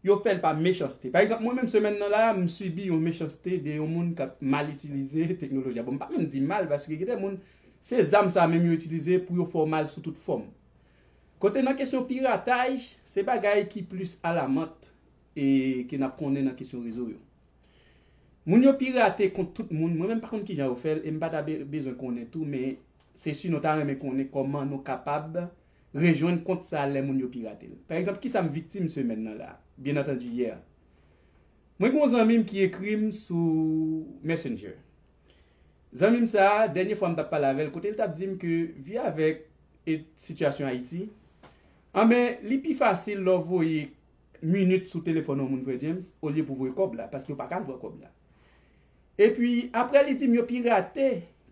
yo fè l pa mechanste. Pa egzanp, mwen menm semèn nan la, m sibi yon mechanste de yon moun k ap mal itilize teknoloji a. Bon, m pa menm di mal, paske gen de moun, se zam sa menm yo itilize pou yo fè w mal sou tout fòm. Kote nan kesyon pirataj, se bagay ki plis alamant e ke n ap konnen nan kesyon rezo yo. Moun yo pirate kont tout moun, mwen menm pa konn kijan yo fè l, e m pa ta be- bezwen konnen tou, men se si nou ta renmen konnen kòman nou kapab rejwenn kont sa lè moun yo pirate l. Pa egzanp, kisa m viktim semèn nan la, byen antandi yè. Mwen gen yon zanmi m ki ekri m sou Messenger. Zanmi m sa a, dènye fwa m t ap pale avè l, kote l t ap di m ke vi avèk e sitiyasyon Ayiti, anben, li pi fasil lè w voye minit sou telefòn yon moun, frè James, olye pou voye kòb la, paske yo pa ka al pran kòb la. Epi, apre li di m yo pirate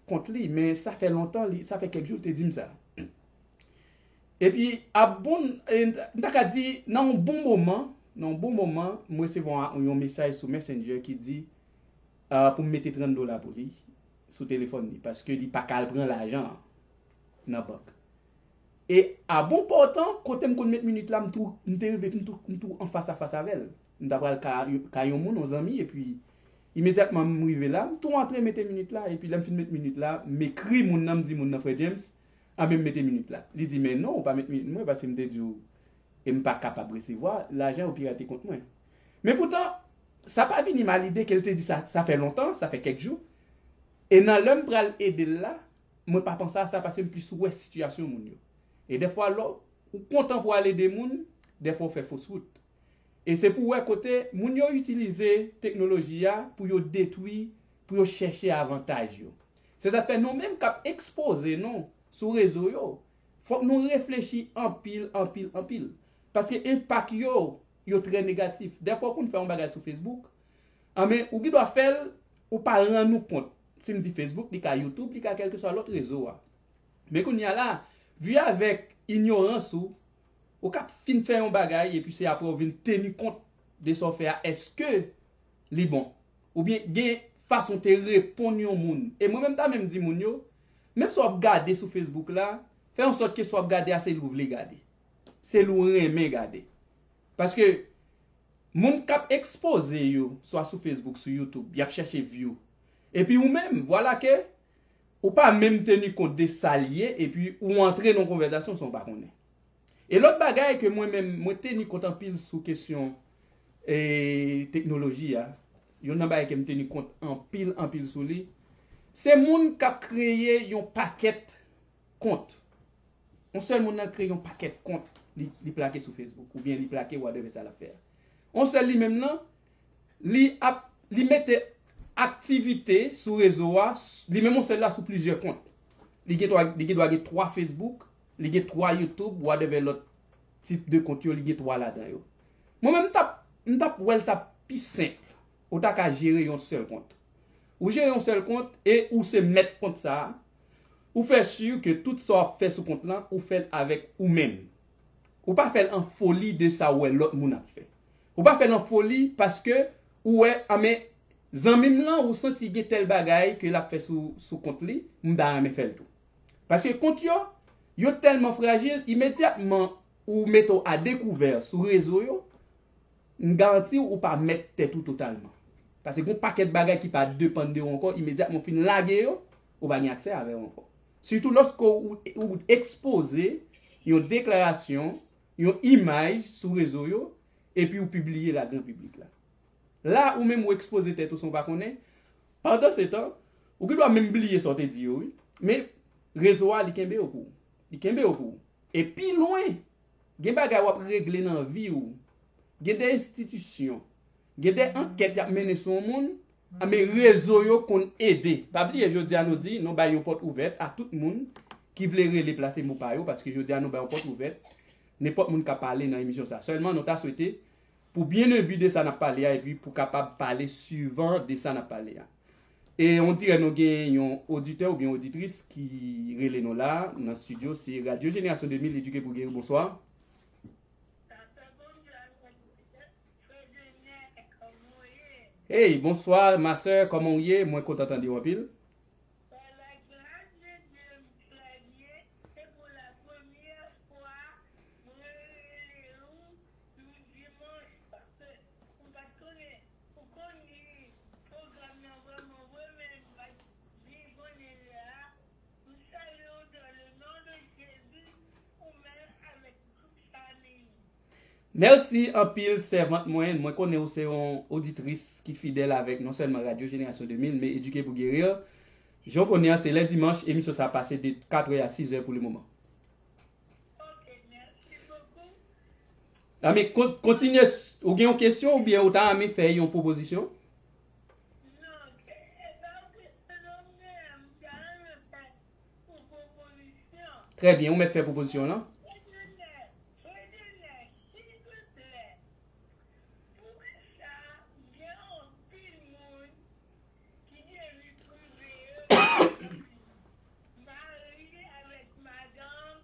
kont li, men sa fè lontan, li, sa fè kèk jou li te di m sa. Epi, a bon, e, m ta ka di, nan yon bon moman, nan yon bon moman, m resevwa yon mesaj sou Messenger ki di, ah, pou m mete trant dola pou li sou telefòn li, paske li pa ka al pran lajan an nan bank. E a bon pòtan, kote m konn met minit la, m tou, m te rive, m tou, m tou an fas a fas avè l. M ta pral ka, ka yon moun, yon zanmi, epi imedyatman m rive la, m tou antre mete minit la, epi lè m fin met minit la, m ekri moun nan, m di moun nan, frè James, anben m mete minit la. Li di, men non, ou pa met minit mwen, paske m te di w, e m pa kapab resevwa lajan yo pirate kont mwen. Men poutan, sa pa vini m a lide ke l te di sa, sa fè lontan, sa fè kèk jou. E nan lè m pral ede l la, mwen pa panse a sa paske m plis wè sitiyasyon moun yo. E dèfwa, lè w kontan pou al ede moun, dèfwa w fè fos wout. E se pou w wè kote moun yo itilize teknoloji a pou yo detwi, pou yo chèche avantaj yo. Se sa k fè nou menm k ap ekspoze nou sou rezo yo, fòk nou reflechi anpil, anpil, anpil. Paske enpak yo, yo trè negatif. Dèfwa w konn fè yon bagay sou Facebook, anben, ou gen dwa fè l, ou pa rann ou kont. Si m di Facebook, li ka YouTube, li ka kèlkeswa lòt rezo a. Men kounye a la, vi avèk inyorans ou, ou ka fin fè yon bagay epi se apre w vin teni kont de sa w fè a, èske li bon? Oubyen gen fason w te reponn yon moun. E mwen menm ta menm di moun yo, menm sa w ap gade sou Facebook la, fè an sòt ke sa w ap gade a se li w vle gade. Se li w renmen gade. Paske moun k ap ekspoze yo, swa sou Facebook, sou YouTube, y ap chèche view. Epi ou menm, vwala ke ou pa menm teni kont de sa l ye, epi ou antre nan yon konvèsasyon san w pa konnen. E lòt bagay ke mwen menm, mwen teni kont anpil sou kesyon e, teknoloji a, youn nan bagay ke m teni kont anpil, anpil sou li, se moun k ap kreye yon pakèt kont. Yon sèl moun nan kreye yon pakèt kont, li, li plake sou Facebook, oubyen li plake whatever sa l ap fè a. Yon sèl li menm nan, li ap, li mete aktivite sou rezo a, li menm yon sèl la sou plizyè kont. Li gen dwa, li gen dwa gen twa Facebook, li gen twa YouTube, whatever lòt tip de kont yo, li gen twa ladan yo. Mwen menm, m t ap, m t ap wè l t ap pi senp. Ou ta ka jere yon sèl kont. Ou jere yon sèl kont e ou se mèt kont sa a. Ou fè si ke tout sa w ap fè sou kont lan, ou fè l avèk ou menm. Ou pa fè l an foli de sa w wè lòt moun ap fè. Ou pa fè l an foli paske ou wè, anben, zanmi m lan, ou santi gen tèl bagay ke l ap fè sou, sou kont li, m ta renmen fè l tou. Paske kont yo, yo tèlman frajil, imedyatman ou mete w a dekouvè sou rezo yo, m garanti w, ou pa mèt tèt ou totalman. Paske gen yon pakèt bagay ki pa depann de w ankò, imedyatman w fin lage yo, ou pa gen aksè avè yo ankò. Sitou lòske ou, ou ekspoze yon deklarasyon, yon imaj sou rezo yo, epi ou pibliye l a gran piblik la. La, ou menm ou ekspoze tèt ou san w pa konnen. Pandansetan, ou gen dwa menm bliye sa w te di yo, wi. Men, rezo a, li kenbe yo pou ou. Li kenbe yo pou ou. E pi lwen, gen bagay w ap regle nan vi w. Gen de enstitisyon, gen de ankèt y ap mennen sou yon moun, men rezo yo konn ede. Pa bliye, jodi a nou di, nou bay yon pòt ouvèt a tout moun ki vle rele plase mo pa yo, paske jodi a nou bay yon pòt ouvèt, nenpòt moun ka pale nan emisyon sa. Sèlman, nou ta swete pou byen enbi de sa n ap pale a, epi pou kapab pale suivan de sa n ap pale a. E on dirè nou gen yon oditè oubyen oditris ki rele nou la, nan estidyo, se Radyo Jenerasyon de mil, Edike pou Geri, bonswa. Hey, bonswa, ma sè, kòman w ye? Mwen kontan tande w anpil. Pa lagras de Dye, m planye, e pou lapremyè fwa, mwen rele w yon dimanch, paske m pa t konnen, ou konn di pwogram nan vrèman vre, men m pa t byen konnen lè a. M salye w dans le nom de Jésus, ou menm avèk tout fanmi w. Mèsi anpil, sèvant mwen. Mwen konnen ou se yon oditris ki fidèl avèk non sèlman Radyo Jenerasyon de mil, men Edike pou Geri. Jan w konnen an, se lè dimanch, emisyon sa ap pase de katrè a sizè pou le moman. Anben, kon-, kontinye, ou gen yon kesyon oubyen ou ta renmen fè yon pwopozisyon? Trè byen, ou mèt fè pwopozisyon w lan. Mari avèk madanm,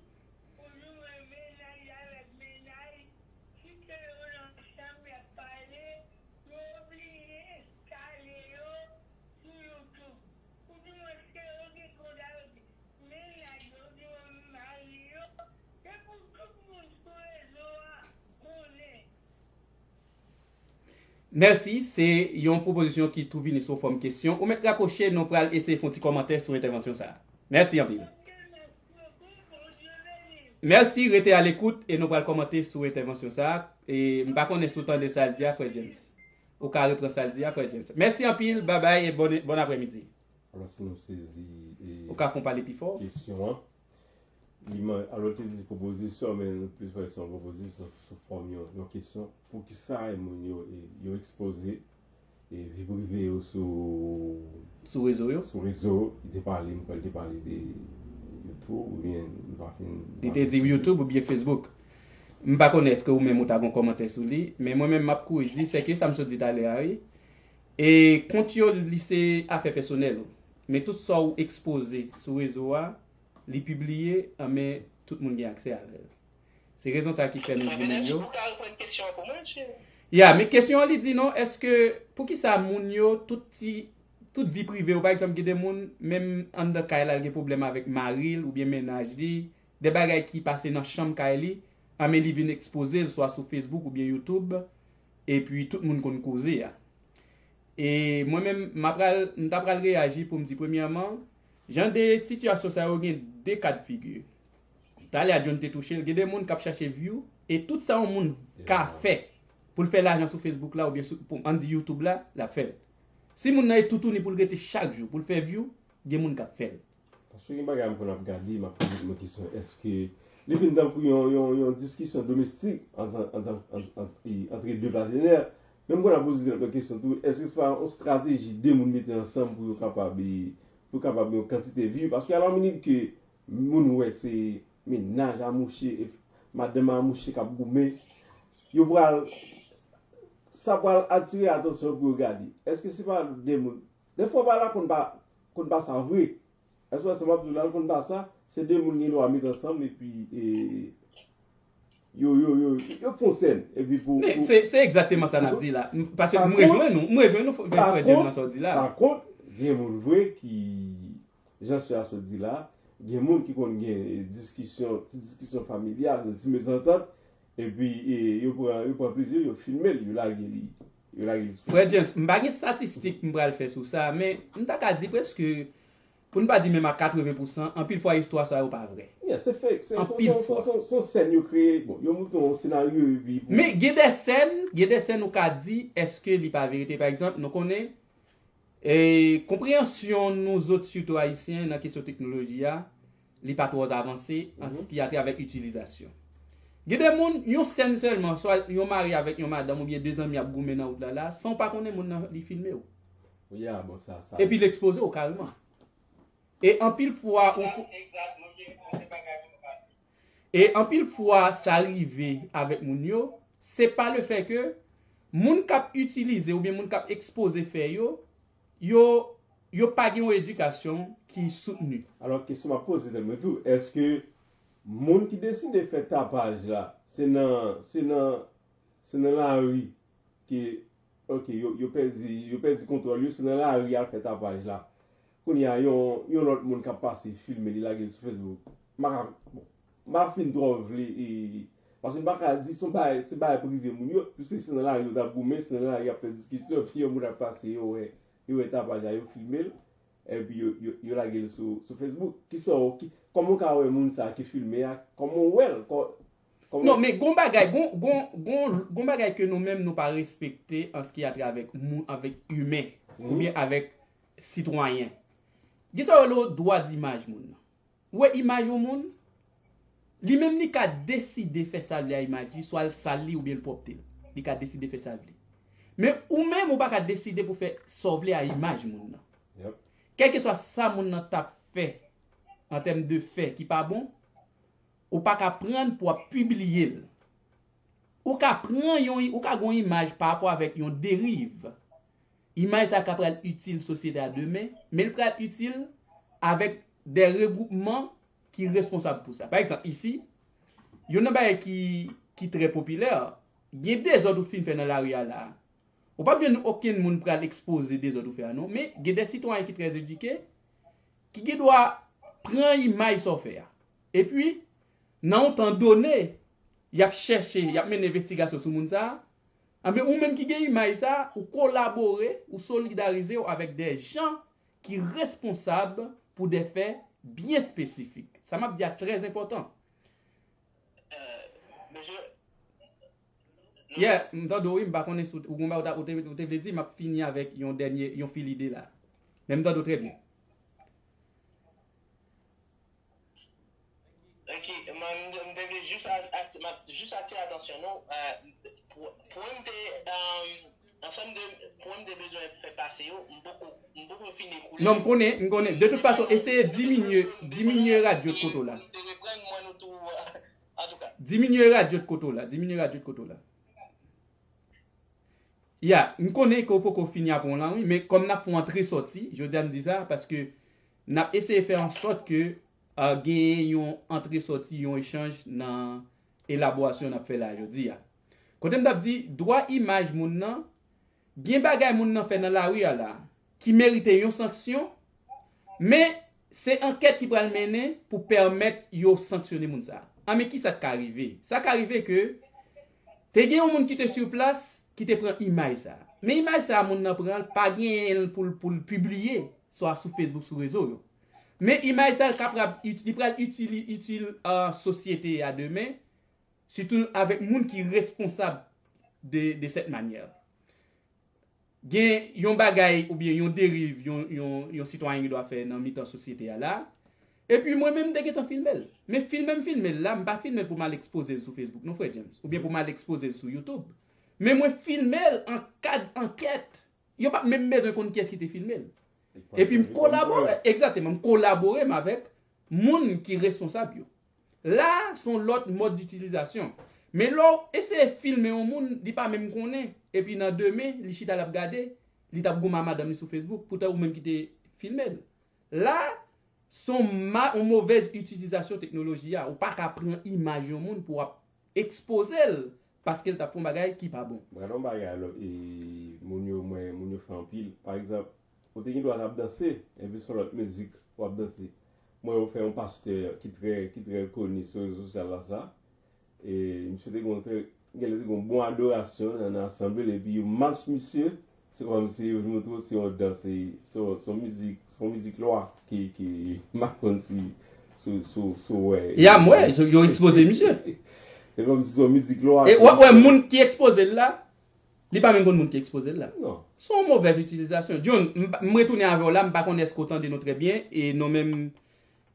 ou jwenn mennaj avèk mennaj, kite yo nan chanm y ap pale, yo oblije enstale yo sou YouTube. Ou di mwen se yo ki konn avèk mennaj yo, ou di mwen mari yo, se pou tout moun sou rezo a konnen. Mèsi, se yon pwopozisyon ki tou vini sou fòm kesyon. Ou mèt rakwoche, nou pral eseye fè yon ti kòmantè sou entèvansyon sa a. Mèsi anpil. Mèsi, rete a lekout e nou pral kòmante sou entèvansyon sa a. E m pa konnen si w tande sa l di a, frè James. Ou ka repran sa l di a, frè James. Mèsi anpil, babay e bon, bon aprèmidi. Alò, si nou sezi, e, ou ka fè w pale pi fò. Kesyon an, li man-, alò, li te di pwopozisyon, men nou plis wè se yon pwopozisyon sou fòm yon, yon kesyon. Poukisa e moun yo, e, yo ekspoze, e, vi prive yo sou, sou rezo yo? Sou rezo, li te pale, m kwè li te pale de YouTube, oubyen li pa fin. Li te di YouTube oubyen Facebook. M pa konnen èske ou menm ou ta gon kòmantè sou li, men mwen menm m ap kouri di, sèke sa m sot di talè a, wi. E kont yo, li se afè pèsonèl ou. Men tout sa ou ekspoze sou rezo a, li pibliye, anben tout moun gen aksè avè l. Se rezon sa ki fè nou di moun yo. Ou ka reprann kesyon an pou mwen, cheri? Ya, men kesyon an li di non, èske, poukisa moun yo, tout ti, tout vi prive yo, pa egzanp, gen de moun, menm anndan kay la, l gen pwoblèm avèk mari l oubyen mennaj li, de bagay ki pase nan chanm kay li, anben li vin ekspoze l swa sou Facebook oubyen YouTube, epi tout moun konn koze a. E mwen menm, m a pral, m ta pral reyaji pou m di, premyèman, jan de sitiyasyon sa yo gen de ka de figi. Talè a John te touche l, gen de moun k ap chache view, e tout sa yon moun ka fè pou l fè lajan sou Facebook la, oubyen sou, pou, ann di YouTube la, l ap fè l. Si moun nan e toutouni pou l rete chak jou, pou l fè view, gen moun k ap fè l. Paske gen bagay m konn ap gade, m ap poze tèt mwen kesyon, èske li vin tankou yon, yon, yon diskisyon domestik ant, ant, ant, ant, ant, e, antre de patenè? Men m konn ap poze tèt mwen kesyon tou, èske se pa yon estrateji de moun mete ansanm pou yo kapab, e, pou yo kapab gen yon kantite view? Paske alò minit ke moun wè se mennaj a mouche, e madanm a mouche k ap goumen, yo pral, sa pral atire atansyon pou yo gade. Èske se pa de moun? Defwa bagay la konn pa, konn pa sa vre. Èske w wè sa m ap di w la, l konn pa sa? Se de moun gen dwa met ansanm epi, e, yo, yo, yo, yo fè yon sèn. Epi pou, men pou se, se egzakteman sa n ap di la. M, paske m rejwenn ou, m rejwenn ou, frè, frè John, nan sa w di la. Pa kont, gen moun vre ki, jan sè a sot di la, gen moun ki konn gen diskisyon, ti diskisyon familyal, yon ti mezantant, epi, e, yo pran, yo pran plezi, yo filme l, yo lage li, yo lage li sou Facebook. Frè James, m pa gen estatistik m pral fè sou sa, men m ta ka di prèske, pou n pa di menm a katreven pousan, anpil fwa istwa sa yo pa vrè. Yeah, se fake, se, se, anpil se, fwa. Se, se, se yon sèn yo kreye, bon, yo monte yon senaryo, epi pou... Men gen de sèn, gen de sèn ou ka di, èske li pa verite? Pa egzanp, nou konnen, e, konpreyansyon nou zòt, sitou ayisyen, nan kesyon teknoloji a, li pa twò avanse an, mhm, sa ki atravè itilizasyon. Gen de moun, yon sèn sèlman, swa yon mari avèk yon madanm oubyen de zanmi ap goumen nan wout la la, san w pa konnen moun nan, li filme w. Wi, a, bon, sa, sa. Epi l ekspoze w kareman. E anpil fwa, ou ko-, e anpil fwa, sa rive avèk moun yo, se pa le fè ke moun k ap itilize oubyen moun k ap ekspoze fè yo, yo, yo pa gen yon edikasyon ki soutni. Alò, kesyon m ap poze tèt mwen tou, èske moun ki deside fè tapaj la, se nan, se nan, se nan lari ke, ok, yo, yo pèdi, yo pèdi kontwòl yo, se nan lari y al fè tapaj la. Kounye a, yon, yon lòt moun k ap pase, filme, li lage l sou Facebook. M pa ka, bon, m pa fin twò vle, e, paske m pa ka di se yon bagay, se bagay prive moun yo, piske se nan lari yo t ap goumen, se nan lari y ap fè diskisyon, epi yon moun ap pase, yo wè, yo wè tapaj la, yo filme l, epi yo, yo, yo lage l sou, sou Facebook. Kisa w, ki, kòman w ka wè moun sa a ki filme a? Kòman w wè l? Kò-, kòman... Non, men gon bagay, gon, gon, gon, gon bagay ke nou menm nou pa respekte an sa ki a travè moun, avèk imen, mhm, oubyen avèk sitwayen. Gen sa yo rele dwa dimaj moun nan. Ou wè imaj yon moun, li menm li ka deside fè sa l vle a imaj li, swa l sal li oubyen l pwòpte l. Li ka deside fè sa l vle. Men ou menm, ou pa ka deside pou fè sa w vle a imaj moun nan. Yep. Kèlkeswa sa moun nan t ap fè, an tèm de fè ki pa bon, ou pa ka pran l pou w ap pibliye l. Ou ka pran yon, ou ka gen yon imaj pa rapò avèk yon deriv. Imaj sa ka pral itil sosyete a demen, men l pral itil avèk de regwoupman ki responsab pou sa. Pa egzanp, isi, youn nan bagay ki, ki trè popilè, gen dezòd ou fin fè nan lari a la a. Ou p ap jwenn okenn moun pral ekspoze dezòd ou fè a non, men gen de sitwayen ki trè edike, ki gen dwa pran imaj sa w fè a. Epi, nan yon tan done, y ap chèche, y ap mennen envestigasyon sou moun sa a. Anben, ou menm ki gen imaj sa a, ou kolabore, ou solidarize w avèk de jan ki responsab pou de fè byen espesifik. Sa m ap di a trè enpòtan. Yeah, m tande w wi, m pa konnen si w, ou gon bagay ou ta, ou te, ou te vle di, m ap fini avèk yon dènye, yon fil ide la. Men m tande w trè byen. Ok, mwen, m, m te vle jis a, a, m ap jis atire atansyon nou, euh, pou, pou m te, euh, ansanm de, pou m te bezwen fè pase yo, m poko, m poko fin ekoule. Non, m konnen, m konnen. De tout fason, eseye diminye, diminye radyo kote w la. M te reprann mwen nou tou, antouka. Diminye radyo de kote w la, diminye radyo de kote w la. Ya, m konnen ke w poko fini avè w lan, wi, men kòm n ap fè yon antre sòti, jodi a m di sa, paske n ap eseye fè an sòt ke uh, genyen yon antre sòti, yon echanj nan elaborasyon n ap fè la jodi a. Kote m t ap di, dwa imaj moun nan, gen bagay moun nan fè nan lari a la, ki merite yon sanksyon, men se ankèt ki pral mennen pou pèmèt yo sanksyone moun sa a. An, men kisa k ka rive? Sa ka rive ke te gen yon moun ki te sou plas, ki te pran imaj sa a. Men imaj sa a, moun nan pran l, pa genyen l pou l, pou l pibliye, swa sou Facebook, sou rezo yo. Men imaj sa a, l kapab, li pral itil, itil uh, sosyete a demen, sitou avèk moun ki responsab de, de cette manière. Gen yon bagay oubyen yon deriv yon, yon, yon sitwayen gen dwa fè nan mitan sosyete a la. Epi mwen menm m te gentan filme l. Men filme m filme l la, m pa filme l pou m al ekspoze l sou Facebook non, frè James, oubyen pou m al ekspoze l sou YouTube. Men mwen filme l an kad ankèt. Yo pa t menm bezwen konn kiyès ki te filme l. Epi m kolabore, egzakteman, m kolabore m avèk moun ki responsab yo. La, se yon lòt mòd ditilizasyon. Men lè w eseye filme yon moun, li pa menm konnen, epi nan demen, li chita l ap gade, li t ap goumen a madanm li sou Facebook, poutan ou menm ki te filme l. La, se yon ma, yon movèz itilizasyon teknoloji a. Ou pa ka pran imaj yon moun pou w ap ekspoze l paske l t ap fè yon bagay ki pa bon. Mwen gen yon bagay lò, e, moun yo, mwen, moun yo fè anpil. Pa egzanp, ou te gen dwa t ap danse, epi se yon lòt mizik w ap danse. Mwen, yo fè yon pastè ki trè, ki trè koni sou rezo sosyal la sa. E, misye te gen yon trè, genlè te gen yon bon adorasyon nan, nan asanble l, epi yo match misye, se kòmsi yo vin montre w se yon dans, se, se, se yon mizik, se yon mizik lwa ki, ki, m pa konn si, si, si, si w wè. Ya, m wè, yo ekspoze misye. Se kòmsi se yon mizik lwa. E w ap wè moun ki ekspoze l la, li pa menm konn moun ki ekspoze l la. Non. Se yon movèz itilizasyon. John, m, m retounen avè w la, m pa konnen èske w tande nou trè byen, e nou menm,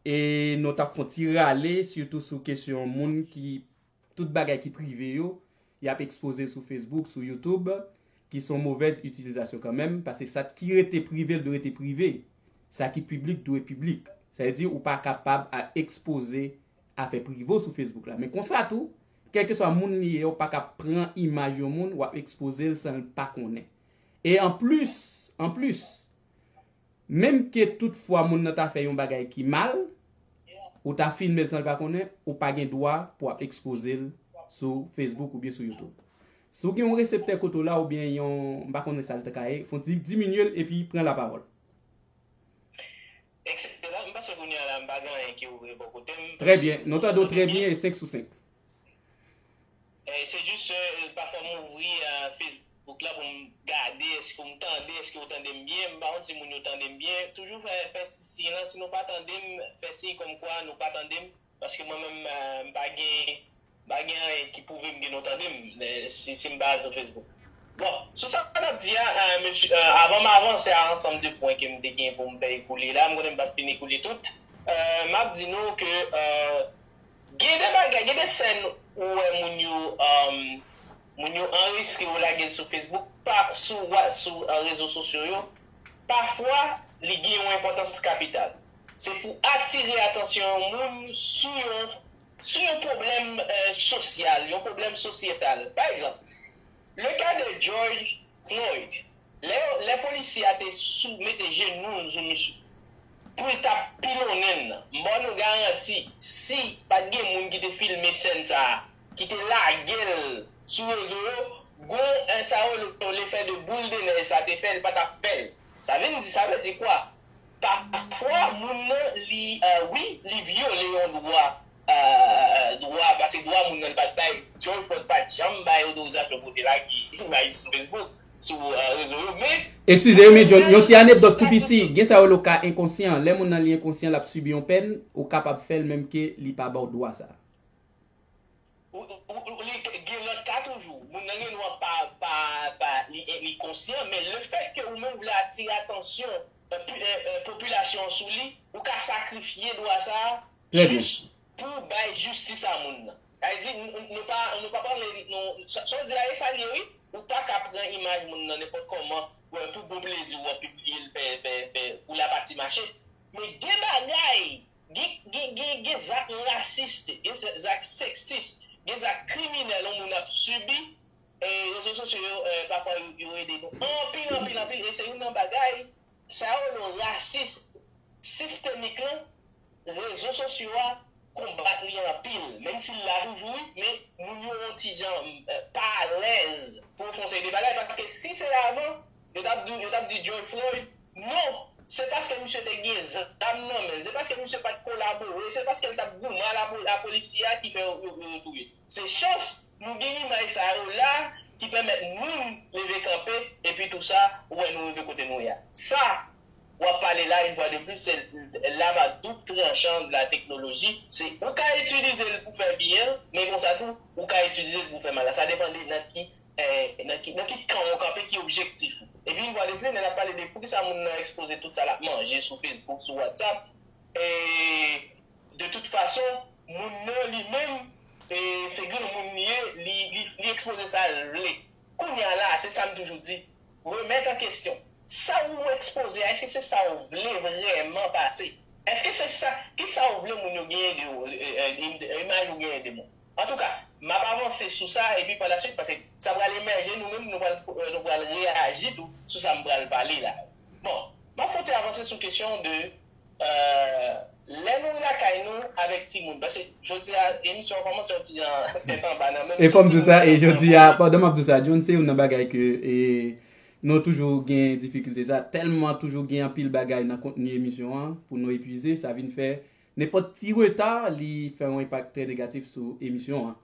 e nou t ap fè yon ti rale, sitou sou kesyon moun ki, tout bagay ki prive yo, y ap ekspoze l sou Facebook, sou YouTube, ki se yon movèz itilizasyon kanmenm, paske sa ki rete prive, l dwe rete prive. Sa ki piblik, dwe piblik. Sa vle di, ou pa kapab al ekspoze afè prive w sou Facebook la. Men konsa tou, kèlkeswa moun li ye, ou pa ka pran imaj yon moun, w ap ekspoze l san l pa konnen. E anplis, anplis, menm ke tout fwa moun nan ta fè yon bagay ki mal, ou ta filme l san l pa konnen, ou pa gen dwa pou w ap ekspoze l sou Facebook oubyen sou YouTube. Si w gen yon reseptè kote w la oubyen yon, m pa konnen sa l ta ka ye, fò w di, diminye l epi pran lapawòl. Ekselan, m panse kounye a la m pa gen anyen ki ouvri bò kote m. Trè byen, nou tande w trè byen e senk sou senk. E se jis, pafwa m ouvri Facebook la pou m gade èske w tande, èske w tande m byen, m pa konn si moun yo tande m byen, toujou fè, fè ti siy lan, si nou pa tande m, fè siy kòmkwa nou pa tande m, paske mwen menm m pa gen, m pa gen anyen ki pwouve m ke nou tande m, si, si m pa al sou Facebook. Bon, sou sa n ap di a, mesye, avan m avanse a ansanm de pwen ke m te gen pou m fè ekoule la, m konnen m p ap fin ekoule tout, m ap di nou ke Gen de bagay, gen de sèn ou wè moun yo, um, moun yo anrejistre yo lage l sou Facebook, pa, sou, sou uh, rezo sosyo yo, pafwa li gen yon enpòtans kapital. Se pou atire atansyon yon moun sou yon, sou yon pwoblèm uh, sosyal, yon pwoblèm sosyetal. Pa egzanp, le ka de George Floyd, lè, lè polisye a te sou, mete jenou l sou misye pou l t ap pilonnen l, m ba nou garanti, si pa t gen moun ki te filme sèn sa a, ki te lage l sou rezo yo, gon, sa yo rele yon lefè de boul de nèj sa te fè, li pa t ap fè l. Sa vin di, sa vle di kwa? Pafwa, moun nan, li, wi, li vyole yon dwa, dwa, paske dwa moun nan, li pa t bay, George Floyd pa t janm bay otorizasyon pou te lage imaj li sou Facebook, sou rezo yo, men. Eskize wi, men John, yon ti anekdòt tou piti, gen sa yo rele yon ka enkonsyan. Lè moun nan li enkonsyan, l ap sibi yon pèn, ou kapab fè l menm ke li pa ba w dwa sa a. Ou, ou, ou, li gen lòt ka toujou. Moun nan gen dwa pa, pa, pa, li, li konsyan, men lefètke ou menm ou vle atire atansyon popilasyon an sou li, ou ka sakrifye dwa sa a jis pou bay jistis a moun nan. Sa vle di, nou, nou pa, nou pa pale, nou, sa, sa w di a, e sa l ye wi, ou pa ka pran imaj moun nan nenpòt kòman, pou bon plezi w ap pibliye l, fè, fè, fè, pou l ap ati mache. Men gen bagay, gen, gen, gen, gen zak rasis, gen zak seksis, zak kriminèl yon moun ap sibi, e rezo sosyo yo, e, pafwa yo, yo ede nou anpil, anpil, anpil. E se youn nan bagay, sa yo rele rasis sistemik lan, rezo sosyo a konbat li anpil. Menm si l la toujou, wi, men moun yo yon ti jan, e, pa alèz pou yo fè yon seri de bagay. Paske si se avan, yo t ap di, yo t ap di George Floyd, non, se paske misye te gen zam nan men l, se paske misye pa t kolabore, se paske l t ap goumen a lapo-, a polisye a ki fè yo, yo, yo touye. Se chans nou gen imaj sa yo la ki pèmèt moun leve kanpe, epi tou sa, ou wè nou rive kote nou ye a. Sa, w ap pale la, yon fwa de plis, se lame à double tranchant de la technologie. Se, ou ka itilize l pou fè byen, men konsa tou, ou ka itilize l pou fè mal. Sa depann de nan ki, eh, nan ki, nan ki kan w kanpe, ki objektif ou. Epi, yon fwa de plis, lè n ap pale de poukisa moun nan ekspoze tout sa l ap manje sou Facebook, sou WhatsApp, e, de tout fason, moun nan li menm, e, se granmoun li ye, li, li, li ekspoze sa l vle. Kounye a la, se sa m toujou di, remèt an kesyon. Sa ou ekspoze a, èske se sa ou vle vrèman pase? Èske se sa, ki sa ou vle moun yo genyen de ou, e, e, e, imaj ou genyen de moun? Antouka, m ap avanse sou sa, epi pa la swit, paske sa pral emèje, nou menm, nou pral, nou pral reyaji tou sou sa m pral pale la. Bon, m ap fè yon ti avanse sou kesyon de, e, lè nou lakay nou avèk timoun, paske jodi a, emisyon an kòmanse yon ti jan tèt anba nan menm. E fò m di w sa, e jodi a, pandan m ap di w sa, John, se youn nan bagay ke, e, nou toujou gen difikilte sa, tèlman toujou gen anpil bagay nan kontni emisyon an pou nou epuize, sa vin fè nenpòt ti reta, li fè yon enpak trè negatif sou emisyon an.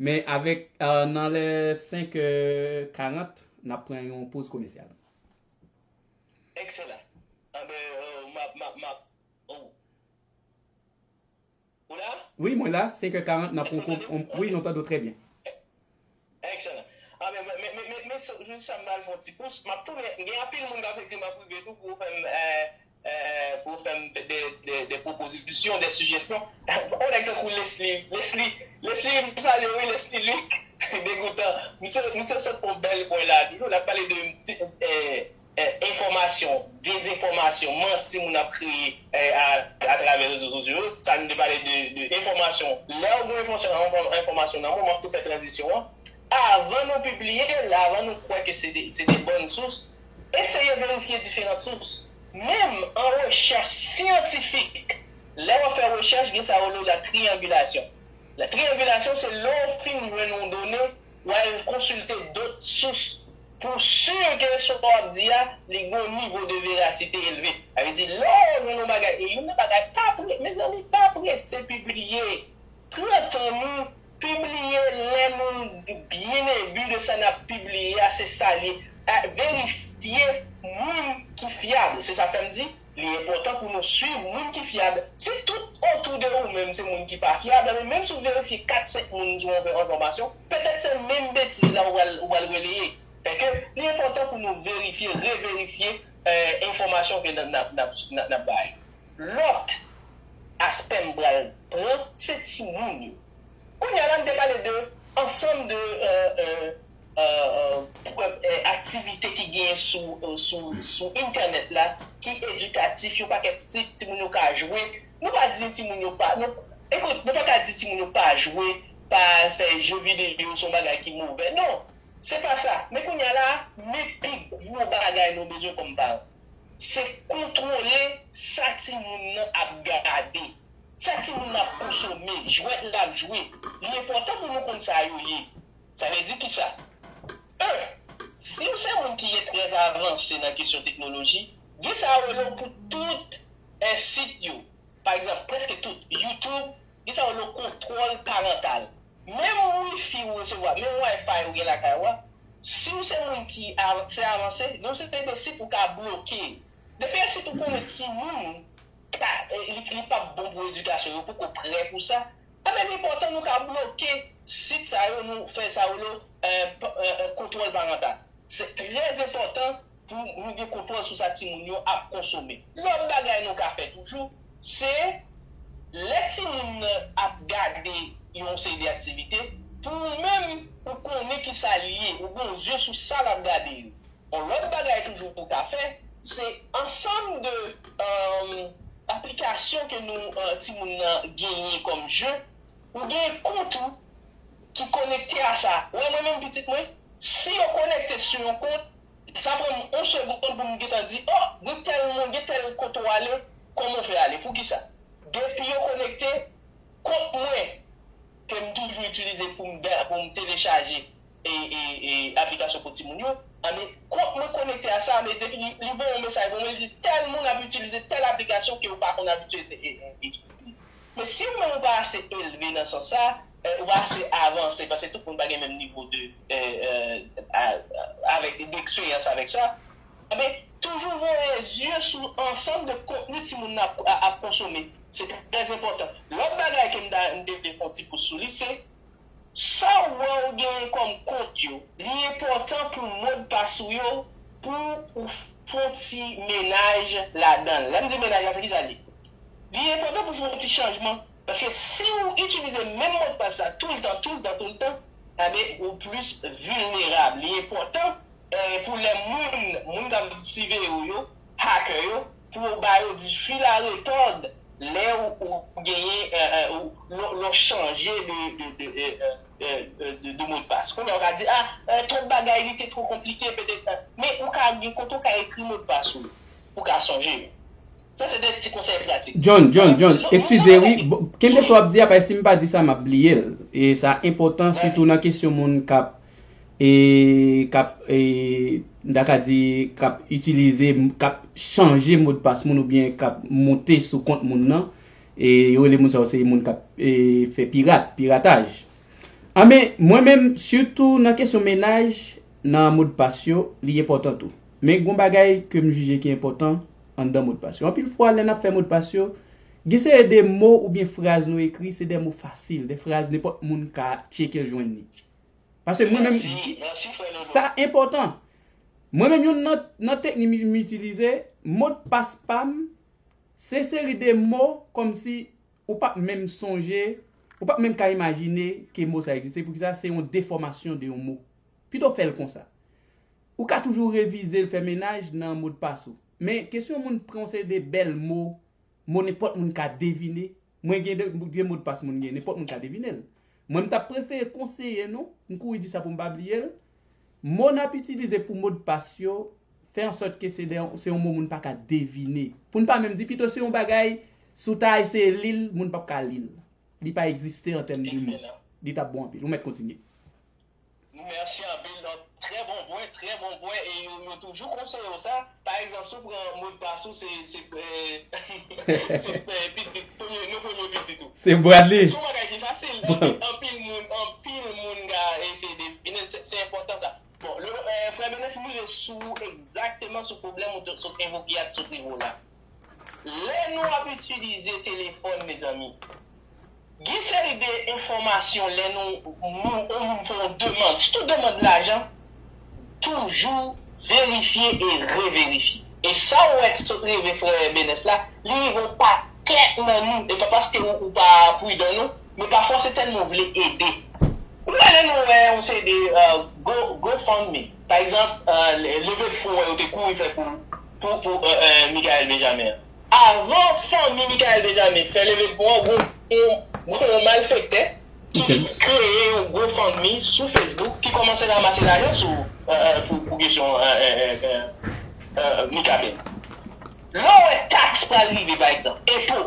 Men avèk, e, nan lè senk è karant, n ap pran yon poz komèsyal. Ekselan. Anben, e, m ap, m ap, m ap, oh. Ou la? Wi, mwen la, senk è karant, n ap pran yon poz, wi, nou tande w trè byen. Ekselan. Anben, men, men, men, men, men, se jis sa m pral fè yon ti pous. M ap tounen, gen anpil moun k ap ekri m an prive tou pou yo fè m, e, e, pou yo fè m fè de, de, de pwopozisyon, de sijesyon. Yon nèg tankou Leslie, Leslie, Leslie, m salye w, wi, Leslie Luc, Degoutan. Misye, misye sot fè yon bèl pwen la toujou. L ap pale de, e, e, enfòmasyon, dezenfòmasyon, manti moun ap kreye, e, a, atravè rezo sosyo yo. Sa nou te pale de, de enfòmasyon. Lè w gen enfòmasyon, enfòmasyon nan men w, m ap tou fè tranzisyon an. Avan nou pibliye l, avan nou kwè ke se de, se de bòn sous, eseye verifye diferan sous. Menm an rechèch syantifik, lè w ap fè rechèch, gen sa yo rele la triyangilasyon. La triyangilasyon, se lè w fin jwenn yon done, w al konsilte dòt sous pou si ke sa w ap di a, li gen yon nivo de verasite elve. Sa vle di, lè w jwenn yon bagay, e youn nan bagay, pa pre-, mezanmi, pa prese pibliye. Pran tan nou, pibliye lè nou byen enbi de sa n ap pibliye a, se sa l ye. A, verifye moun ki fyab. Se sa fè m di, li enpòtan pou nou swiv moun ki fyab. Si tout otou de ou menm se moun ki pa fyab, enben menm si w verifye kat, senk moun sou yon enfòmasyon, petèt se menm betiz la ou pral, ou pral releye. Fè ke li enpòtan pou nou verifye, reverifye, e, enfòmasyon ke n ap, n ap, n ap, n ap bay. Lòt aspè m pral pran, se timoun yo. Kounye a la, m te pale de ansanm de, e, e, e, e, e, aktivite ki genyen sou, e, sou, sou entènèt la, ki edikatif, yon pakèt sit, timoun yo ka jwe. Nou pa di timoun yo pa, nou, ekout, nou pa ka di timoun yo pa jwe, pa fè je videyo, se yon bagay ki movè. Non, se pa sa. Men kounye a la, men pi gwo bagay nou bezwen kòm paran. Se kontwole sa timoun nan ap gade, sa timoun nan ap konsome, jwèt l ap jwe. Li enpòtan pou nou konn sa yo ye. Sa vle di kisa? En, si w se moun ki ye trè avanse nan kesyon teknoloji, gen sa yo rele w pou tout, e, sit yo. Pa egzanp, prèske tout. YouTube, gen sa yo rele w kontwòl parantal. Menm wifi ou resevwa, menm Wi-Fi ou gen lakay ou a, si w se moun ki av-, se avanse, gen yon seri de sit ou ka bloke. Depi e sit ou konnen timoun ou ka, e, li, li p ap bon pou edikasyon, yo poko prè pou sa, enben li enpòtan nou ka bloke sit sa yo, nou fè sa yo rele, e, p-, e, e, kontwòl parantal. Se trè enpòtan pou nou gen kontwòl sou sa timoun yo ap konsome. Lòt bagay nou ka fè toujou, se lè timoun nan ap gade yon seri de aktivite, pou ou menm, ou konnen ki sa l ye, ou gen yon zye sou sa l ap gade yo. Yon lòt bagay toujou ou ka fè, se ansanm de, e, aplikasyon ke nou, e, timoun nan genyen kòm je, ou gen kont ou konekte a sa. Ou wè, mwen menm pitit mwen, si yo konekte sou yon kont, sa pran m yon segonn pou m gentan di, oh, gen tèl moun, gen tèl kote w ale, kòman w fè ale? Poukisa? Depi yo konekte, kont mwen, ke m toujou itilize pou m, pou m telechaje e, e, e aplikasyon pou timoun yo, anben, kont mwen konekte a sa, anben, depi li, li voye yon mesaj pou mwen, li di, tèl moun ap itilize tèl aplikasyon ke ou pa konn abitye e, e, e, itilize. Men si ou menm ou pa ase elve nan sans sa, eh, ou pa ase avanse, paske tout moun pa gen menm nivo de, eh, eh, a, a, avèk, de eksperyans avèk sa, anben, toujou voye zye sou ansanm de kontni timoun nan ap, ap, ap konsome. Se trè enpòtan. Lòt bagay ke m ta, m te vle fè yon ti pous sou li, se sa w wè w genyen kòm kont yo, li enpòtan pou modpas ou yo, pou ou fè yon ti menaj ladan l. Lè m di menaj la, se kisa l ye? Li enpòtan pou w fè yon ti chanjman. Paske si w itilize menm modpas la toultan, toultan, toultan, anben, ou plis vilnerab. Li enpòtan, eh, pou lè moun, moun k ap siveye w yo, hacker yo, pou yo ba yo di fil a retòd lè ou, ou genyen, eh, eh, ou, lè, lè w chanje de, de, de, eh, eh, eh, eh, de, de modpas. Kounye a, ou ka di, ah, eh, twòp bagay, li te twò konplike, petèt, eh, men ou ka gen kote ou ka ekri modpas ou, pou w ka sonje yo. Sa se de ti konsèy pratik. John, John, John, eskize wi. Bon, kenbe sa w ap di a, paske si m pa di sa, m ap bliye l. E sa enpòtan, sitou nan kesyon moun k ap, e, k ap, e, m ta ka di, k ap itilize, k ap chanje modpas moun oubyen k ap moute sou kont moun nan. E yo rele moun sa yo, se moun k ap, e, fè pirat, pirataj. Anben, mwen menm, sitou nan kesyon menaj, nan modpas yo, li enpòtan tou. Men gon bagay ke m jije ki enpòtan anndan modpas yo. Anpil fwa, lè n ap fè modpas yo, gen seri de mo oubyen fraz nou ekri, se de mo fasil, de fraz nenpòt moun ka tcheke l jwenn li. Paske mwen menm, sa enpòtan. Mwen menm, youn nan, nan teknik m, m itilize, modpas pa m, se seri de mo kòmsi ou p ap menm sonje, ou p ap menm ka imajine ke mo sa egziste. Poukisa? Se yon defòmasyon de yon mo. Pito fè l konsa. Ou ka toujou revize l, fè menaj nan modpas ou. Men kesyon moun pran yon seri de bèl mo, mo nenpòt moun ka devine. Mwen gen de, gen modpas moun gen, nenpòt moun ka devine l. Mwen, m t ap prefere konseye nou, m kouri di sa pou m pa bliye l. Mo n ap itilize pou modpas yo, fè ansòt ke se de, se yon mo moun pa ka devine. Pou n pa menm di, pito se yon bagay, si w ta eseye li l, moun p ap ka li l. Li pa egziste an tèm de mo. Li t ap bon anpil. Ou mèt kontinye. Mèsi anpil. Donk, trè bon pwen, trè bon pwen. E yo, yo toujou konseye w sa. Pa egzanp, si w pran modpas ou, se, se, eh, se, eh, pitit, premye, non premye pitit ou. Se Bradley. Se yon bagay ki fasil. Anpil, anpil moun, anpil moun ka eseye devine l. Se, se enpòtan sa. Bon, le, eh, frè Benes, m rive sou, egzakteman sou pwoblèm ou te, sot evoke a, sot rive w la. Lè nou ap itilize telefòn, mezanmi, gen seri de enfòmasyon lè nou, nou, yon moun fè yon demann, sitou demann lajan, toujou verifye e reverifye. E sa w wè ki sot rive frè Benes la, li rive yon pakèt nan nou. E pa paske ou, ou pa pridan non, men pafwa se tèlman w vle ede. Ou wè lè nou wè yon seri de, euh, Go, GoFundMe, pa egzanp, euh, le, leve de fon yo te kouri fè pou, pou, pou, euh, euh, Michael Benjamin an. Avan fanmi Michael Benjamin fè leve de fon an, gon, gon, gon malfektè ki kreye yon GoFundMe sou Facebook ki kòmanse ranmase lajan sou, euh, euh, pou, pou kesyon, euh, euh, euh, euh, Mikaben. Lè w wè taks pral rive, pa egzanp, enpo,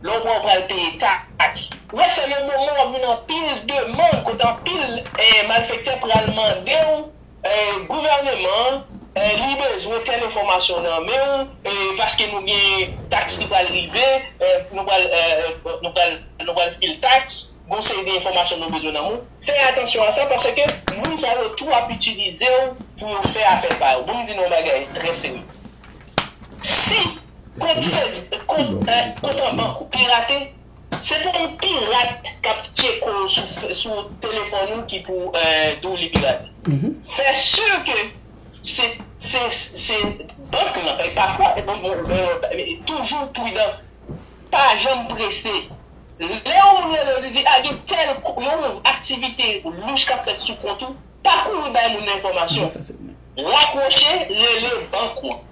lè w wè w pral peye taks, ou wè se le moman w ap jwenn anpil demann, kote anpil, eh, malfektè pral mande w, eh, gouvèneman an, eh, li bezwen tèl enfòmasyon nan men w, eh, paske nou gen taks ki pral rive, eh, nou pral, eh, nou pral, nou pral fil taks, gon seri de enfòmasyon nou bezwen nan men w. Fè atansyon a sa, paske moun sa yo tou ap itilize w pou yo fè afè pa yo. Bon, m di nou yon bagay trè serye. Si kont Fez-, kont, eh, kont an bank ou pirate, se pa yon pirat k ap tcheke w sou, sou telefòn ou ki pou, eh, di w li pirate. Fè si ke se, se, se bank lan, e pafwa, e bon, bon, eh, toujou pridan, pa janm prese. Lè yon moun rele w, li di, a, gen tèl kou-, yon aktivite louch k ap fèt sou kont ou, pa kouri bay moun nan enfòmasyon. Rakwoche, rele bank ou an.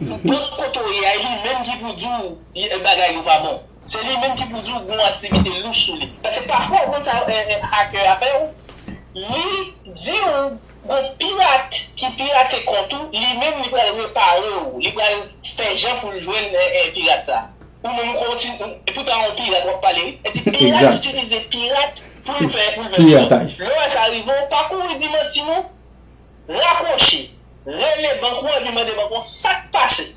Bank kote w ye a, li menm ki pou di w, li, bagay yo pa bon. Se li menm ki pou di w gon aktivite louch sou li. Paske pafwa, ou konn sa, eh, eh, hacker a fè w, Li di w gon pirat ki pirate kont ou, li menm li pral repare w, li pral fè jan pou l jwenn eh, eh, pirat sa. Ou menm ou kontinye, epoutan yon pirat w ap pale, epi pirat itilize pirat pou l fè, pou l fè pirataj. Lè w wè sa rive w, pa kouri di manti non. Rakwoche, rele bank ou epi mande bank ou sa k pase.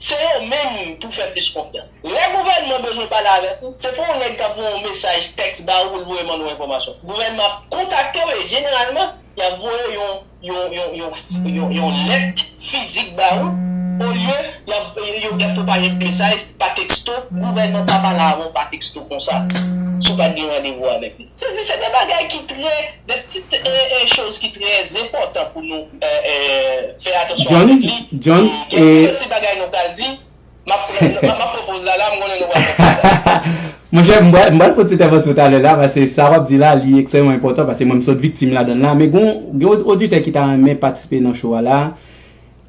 Se yo menm pou fè plis konfyans. Lè gouvènman bezwen pale avèk ou, se pa yon nèg k ap voye yon mesaj tèks ba ou pou l voye mande w enfòmasyon. Gouvènman ap kontakte w e jeneralman, y ap voye yon, yon, yon, yon, yon, yon lèt fizik ba ou, olye y ap, yo, y ap pwopaje mesaj pa teksto, gouvènman pa pale avè w pa teksto konsa, si w pa t gen randevou avèk li. Se di, se de bagay ki trè, de ti e, e, choz ki trè enpòtan pou nou e, e, fè atansyon John, avèk li. John, e gen e, ti bagay nou pral di, m ap, m ap, m ap pran poz la, la, m konnen nou pral pran poz la. Monchè, m pral m pral fè yon ti entèvansyon talè la, paske sa w ap di la, li ekstrèmman enpòtan, paske mwen m sot viktim ladan l la, men gen, gen oditè ki ta renmen patisipe nan show a la,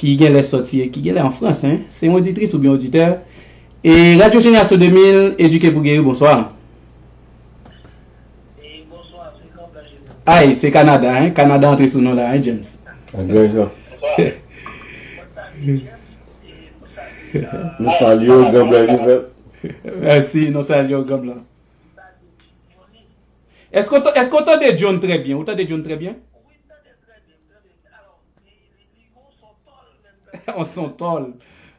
ki genlè sòti, ki genlè an Frans, en. Se yon oditris oubyen oditè. E Radyo Jenerasyon de mil, edike pou geri, bonswa. Ay, se Kanada, en. Kanada antre sou nou la, en, James. An gran jan. Nou salye w, Gran Blan Jovèl. Mèsi, nou salye w, Gran Blan. Èske w ta- èske w tande John trè byen? Ou tande John trè byen? On son tòl.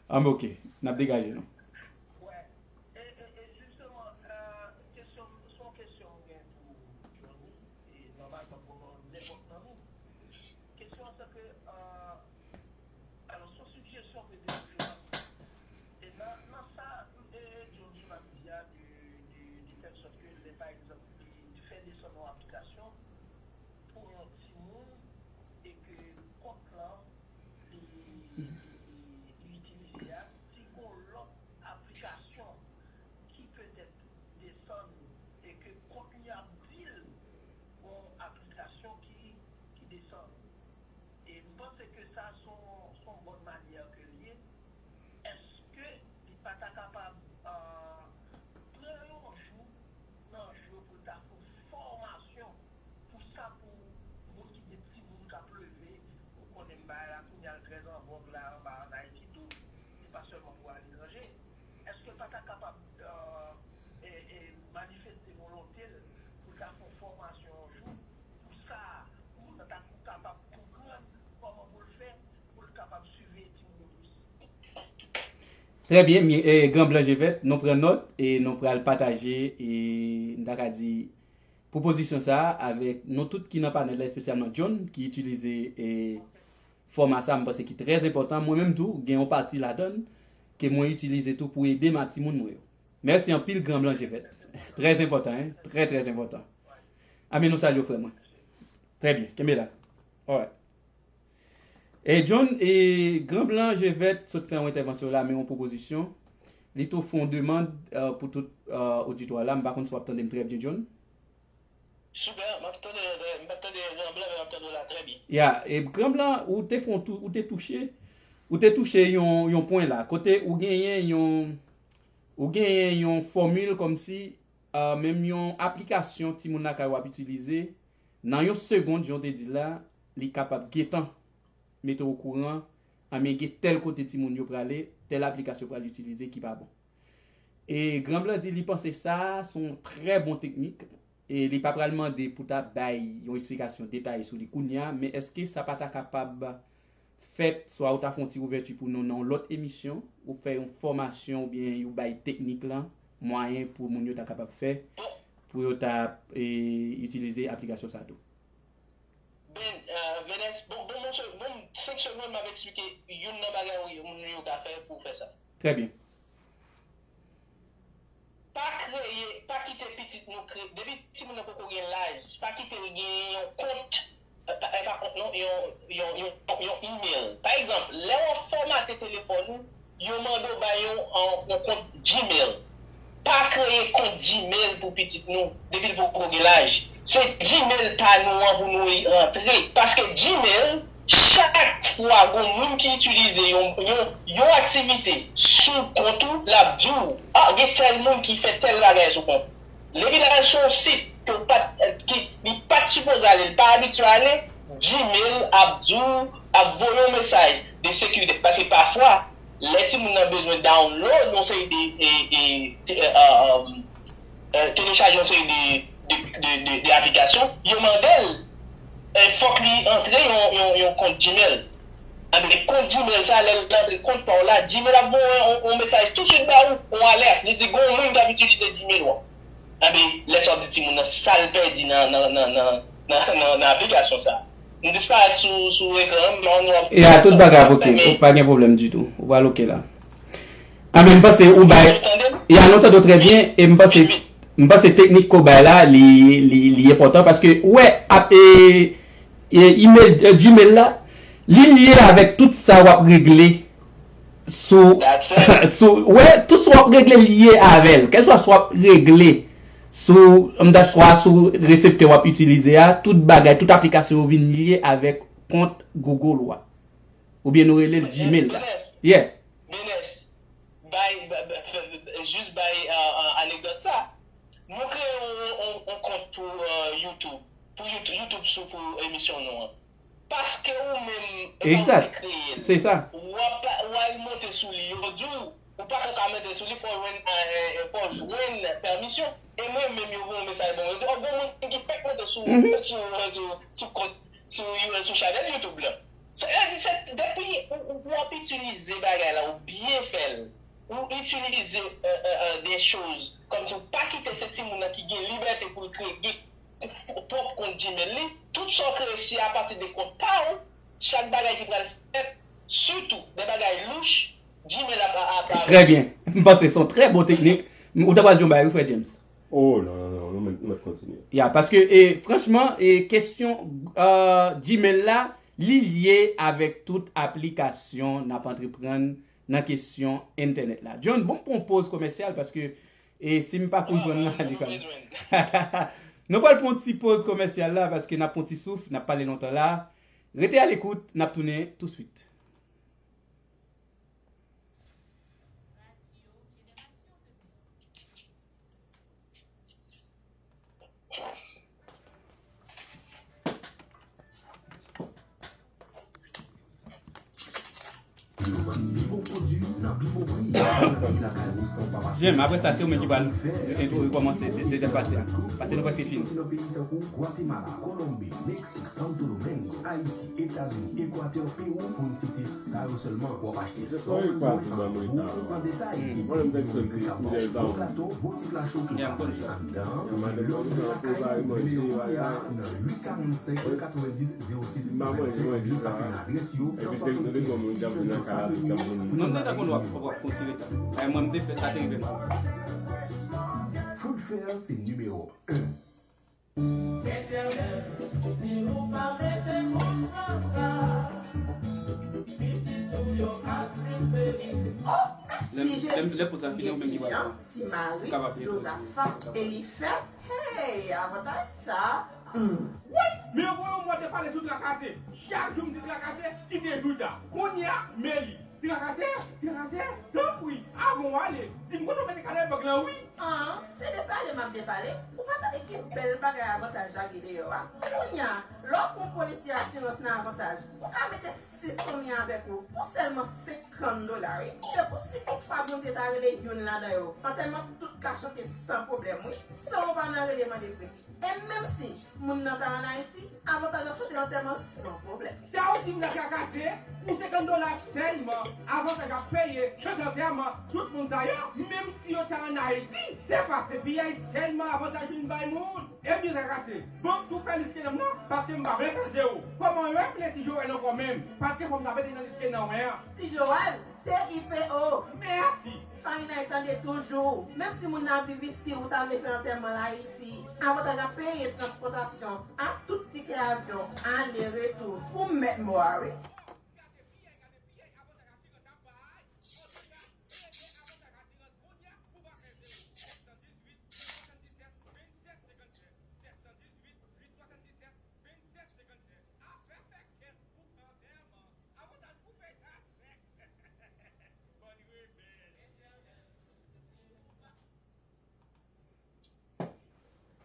Ah, men ok. N ap degaje nou. Alò, se yon sijesyon ke m te poze la. E nan, nan sa, e, John Jim ap di a, de, de, de fè sòt ke lè, pa egzanp, li fè desann yon aplikasyon pou yon timoun e ke kont lan li, li, li, li itilize a, si gon lòt aplikasyon ki petèt desann e ke kont li ap di l gon aplikasyon ki, ki desann. E m panse ke sa se yon, se yon bòn manyè ke l ye. Èske li pa ta kapab, ah, pran yon jou nan jou yo pou l ta fè yon fòmasyon pou sa, pou moun ki gen timoun k ap leve, ou konnen bagay la kounye a l trè an vòg la anba ann Ayiti tou, li pa sèlman pou aletranje. Èske l pa ta kapab, ah, e, e, manifeste volonte l pou l ta fè yon fòmasyon yon jou pou sa, pou moun nan ta kapab konprann kòman pou l fè pou l kapab siveye timoun yo plis. Trè byen, mi- e, Gran Blan Jevèt, nou pran nòt e nou pral pataje, e, m ta ka di, pwopozisyon sa a avèk nou tout ki nan panèl la, espesyalman John, ki itilize, e, fòma sa a, m panse ki trè enpòtan. Mwen menm tou, gen yon pati ladan l ke mwen itilize tou pou ede ma timoun mwen yo. Mèsi anpil, Gran Blan Jevèt. Trè enpòtan, en. Trè, trè enpòtan. Anben, nou salye w, frè mwen. Trè byen, kenbe la. Alright. E John, e Gran Blan Jevèt sot fè yon entèvansyon la, men yon pwopozisyon. Li tou fè yon demann, eh, pou tout, eh, oditwa la. M pa konn si w ap tande m trè byen, John. Sipè, m ap tande, m ap tande Gran Blan, men m ap tande w la trè byen. Ya, e Gran Blan, ou te fè yon tou- ou te touche, ou te touche yon, yon pwen la, kote ou genyen yon, ou genyen yon fòmil kòmsi, ah, menm yon aplikasyon timoun lakay ou ap itilize, nan yon segond, jan w te di l la, li kapab gentan mete w okouran, anben gen tèl kote timoun yo prale, tèl aplikasyon pral itilize ki pa bon. E Gran Blan di li panse sa a se yon trè bon teknik, e li pa pral mande pou ta bay yon esplikasyon detaye sou li kounye a, men èske sa pa ta kapab fèt, swa ou ta fè yon ti ouvèti pou nou nan yon lòt emisyon, ou fè yon fòmasyon oubyen ou bay teknik lan, mwayen pou moun yo ta kapab fè, pou yo ta, e, itilize aplikasyon sa a tou. Ben, eh, Venès, bon, bon, bon, se- bon, senk segonn, m ap eksplike youn nan bagay ou- moun yo ka fè pou fè sa. Trè byen. Pa kreye, pa kite pitit nou kreye, depi timoun nan poko gen laj, pa kite l gen yon kont, eh, pa, eh, pa kont non, yon, yon, yon, yon email. Pa egzanp, lè w ap fòmate telefòn ou, yo mande w bay yon, yon, yon kont Gmail. Pa kreye kont Gmail pou pitit nou depi l poko gen laj. Se Gmail pa nou an pou nou rantre. Paske Gmail, chak fwa gon moun ki itilize yon, yon, yon aktivite sou kont ou, l ap di w, ah, gen tèl moun ki fè tèl bagay sou kont. Depi l al sou yon sit, ke w pa t, ki, li pa t sipoze ale, li pa abitye ale, Gmail ap di w, ap voye yon mesaj de sekirite. Paske pafwa, lè timoun nan bezwen download yon seri de, e, e, te- e, e, e, telechaje yon seri de, de, de, de, de aplikasyon, yo mande l, e, fòk li antre yon, yon, yon kont Gmail. Anben, kont Gmail sa, lè l antre kont pa w la, Gmail ap voye yon, yon mesaj tousuit ba ou, yon alèt. Li di, gon moun k ap itilize Gmail ou an. Anben, lè sa w ap di timoun nan, sa l pèdi nan, nan, nan, nan, nan, nan, nan aplikasyon sa. M disparèt sou, sou ekran an, men w ap, e a tout bagay ap oke, men ou pa gen pwoblèm ditou. Ou pral oke la. Anben, m panse ou bay, e a nou tande w trè byen, e m panse, m panse teknik ke w bay la, li, li, li enpòtan, paske, ou wè, ap, e, e, email, e, Gmail la, li lye avèk tout sa w ap regle sou, sou, wè, tout sa w ap regle lye avè l. Kèlswa sa w ap regle sou, ann ta swa sou reseptè w ap itilize a, tout bagay, tout aplikasyon yo vin lye avèk kont Google ou a. Oubyen nou rele l Gmail la. Yeah. Benes, bay, ba- ba- fè- jis bay, uh, uh, anekdòt sa. Nou kreye yon, yon, yon kont pou, uh, YouTube, pou YouTube, YouTube sou pou emisyon nou an. Paske ou menm, e pa ou ki kreye l. Se sa. W ap, w al monte sou li, yo di w, ou pa ka monte sou li, fò w jwenn, eh, eh, fò w jwenn pèmisyon. E mwen menm, yo voye yon mesaj ban mwen, yo di, o, gon moun ki fèk monte sou, sou, sou, sou kont, sou, sou chanèl YouTube la. Sa vle di, se depi ou, ou, ou ap itilize bagay la, ou byen fè l, ou itilize, eh, eh, eh, de choz, kòmsi ou pa kite se timoun nan ki gen libète pou l kreye, gen pwòp kont Gmail li, tout sa w kreye se apati de kont pa w, chak bagay ki pral fèt, sitou de bagay louch, Gmail ap, ap, ap, trè byen. M panse se yon trè bon teknik. Ou ta pral di yon bagay, wi, frè James. Oh, non, non, non, nou mèt, nou mèt kontinye. Ya, paske, e, franchman, e, kesyon, e, Gmail la, li lye avèk tout aplikasyon n ap antreprann nan kesyon entènèt la. John, bon, m pran yon poz komèsyal paske, e, si m pa konprann la, li fè m. Nou pral pran yon ti poz komèsyal la paske n ap pran yon ti souf, n ap pale lontan la. Rete a lekout, n ap tounen touswit. Jem, apre sa, se ou menm ki pral re- re- rekòmanse de- dezyèm pati a. Paske nou prèske fini. Nan peyi tankou Gwatemala, Kolonbi, Meksik, Santo Domingo, Ayiti, Etazini, Ekwatè, Pewou, pou n site sa yo sèlman, w ap achte san grenn dòla. Pou ou an detay, epi yo ekri kapòch, bon gato, bon ti pla cho ki pa pase anndan, nimewo kòd la nan uit karannsenk katrevenndis zewo sis vennsenk, li pase nan adrès yo, san swasannkèz, Central Avenue. Non, m deja konn w ap, w ap konn ti reta. Ay, mwen, m te fè sa, te rive m. Food Fair se nimewo en. Etènèl, si ou pa mete bouch nan sa, pitit ou yo ap vin peri. Oh, mèsi Jezi. Lè, lè, lè pou sa fini, ou menm ki pral pran. Ti Mari, Jozafa, Elifèt. Hey, avantaj sa. Hmm. Wi, men yo voye yon mòd de pale sou Trakase. Chak jou m di Trakase, kite Jouda. Kounye a, men li. Trakase, Trakase, tanpri, avan w ale, di m kote w mete kalèt bag lan, wi. An, se depale m ap depale. Ou pa tande ki bèl bagay avantaj lage deyò a? Kounye a, lè w pran polisi asirans nan avantaj, ou ka mete sis fanmi avèk ou pou sèlman senkant dola, wi. Se pou si toutfwa Bondye ta rele youn ladan yo, antèman tout ka chante san pwoblèm, wi, san w pa nan rele mande kredi. E menm si moun nan ta ann Ayiti, avantaj ap chante antèman san pwoblèm. Sa w di m la Trakase, pou senkant dola sèlman, avantaj ap peye chante antèman tout moun sa yo, menm si yo ta ann Ayiti. Se pa se piyay sèlman avantaj vin bay moun. Ebyen Trakase, bank tou fè lis ke nonm nan, paske m pa vle tande w. Kòman w rele Ti Joel ankò menm? Paske fò m ta mete nan lis ke nan mwen an. Ti Joel, T I P O. Mèsi. Fayinay tande toujou. Menm si moun nan ap viv isi, ou ta vle fè antèman l Ayiti, avantaj ap peye transpòtasyon ak tout tikè avyon ale retou pou mèt mò a, wi.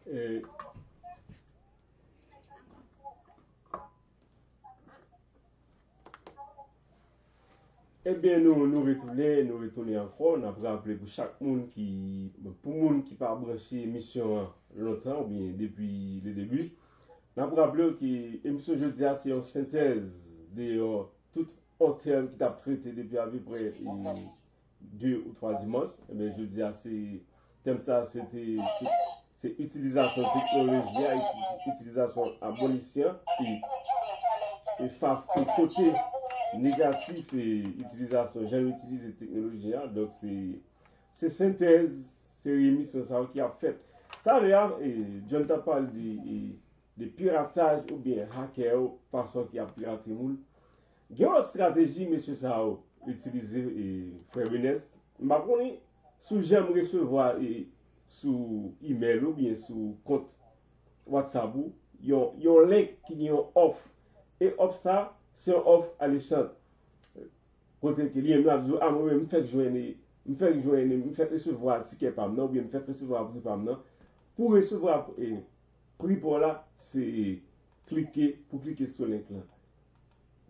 E, Ebyen, nou, nou retounen, nou retounen ankò. N ap raple pou chak moun ki, pou moun ki pa branche emisyon an lontan, oubyen depi le debi, n ap raple w ke emisyon jodi a se yon sentèz de yon tout yon tèm ki t ap trete depi apeprè, e, de ou twa dimanch. Ebyen, jodi a, se, tèm sa a, se te, se itilizasyon teknoloji a, iti-, itilizasyon abolisyon e, e fas, e kote negatif e itilizasyon, jan yo itilize teknoloji a. Donk, se, se sentèz seri emisyon sa yo ki ap fèt. Talè a, e, John t ap pale de, e, de pirataj oubyen hakè yo, fason ki ap pirate moun. Gen yon lòt estrateji mesye sa yo itilize, e, frè Benes. M pa konnen si w janm resevwa, e, sou imèl oubyen sou kont WhatsApp ou, yon, yon link ki gen yon òf. E òf sa, se yon òf alechan. Kote ke li menm l ap di w, a, mwen menm, m fèk jwenn, m fèk jwenn, m fèk resevwa tikè pa m nan, oubyen m fèk resevwa pri pa m nan. Pou resevwa, e, pri pa w la, se klike, pou klike sou link lan.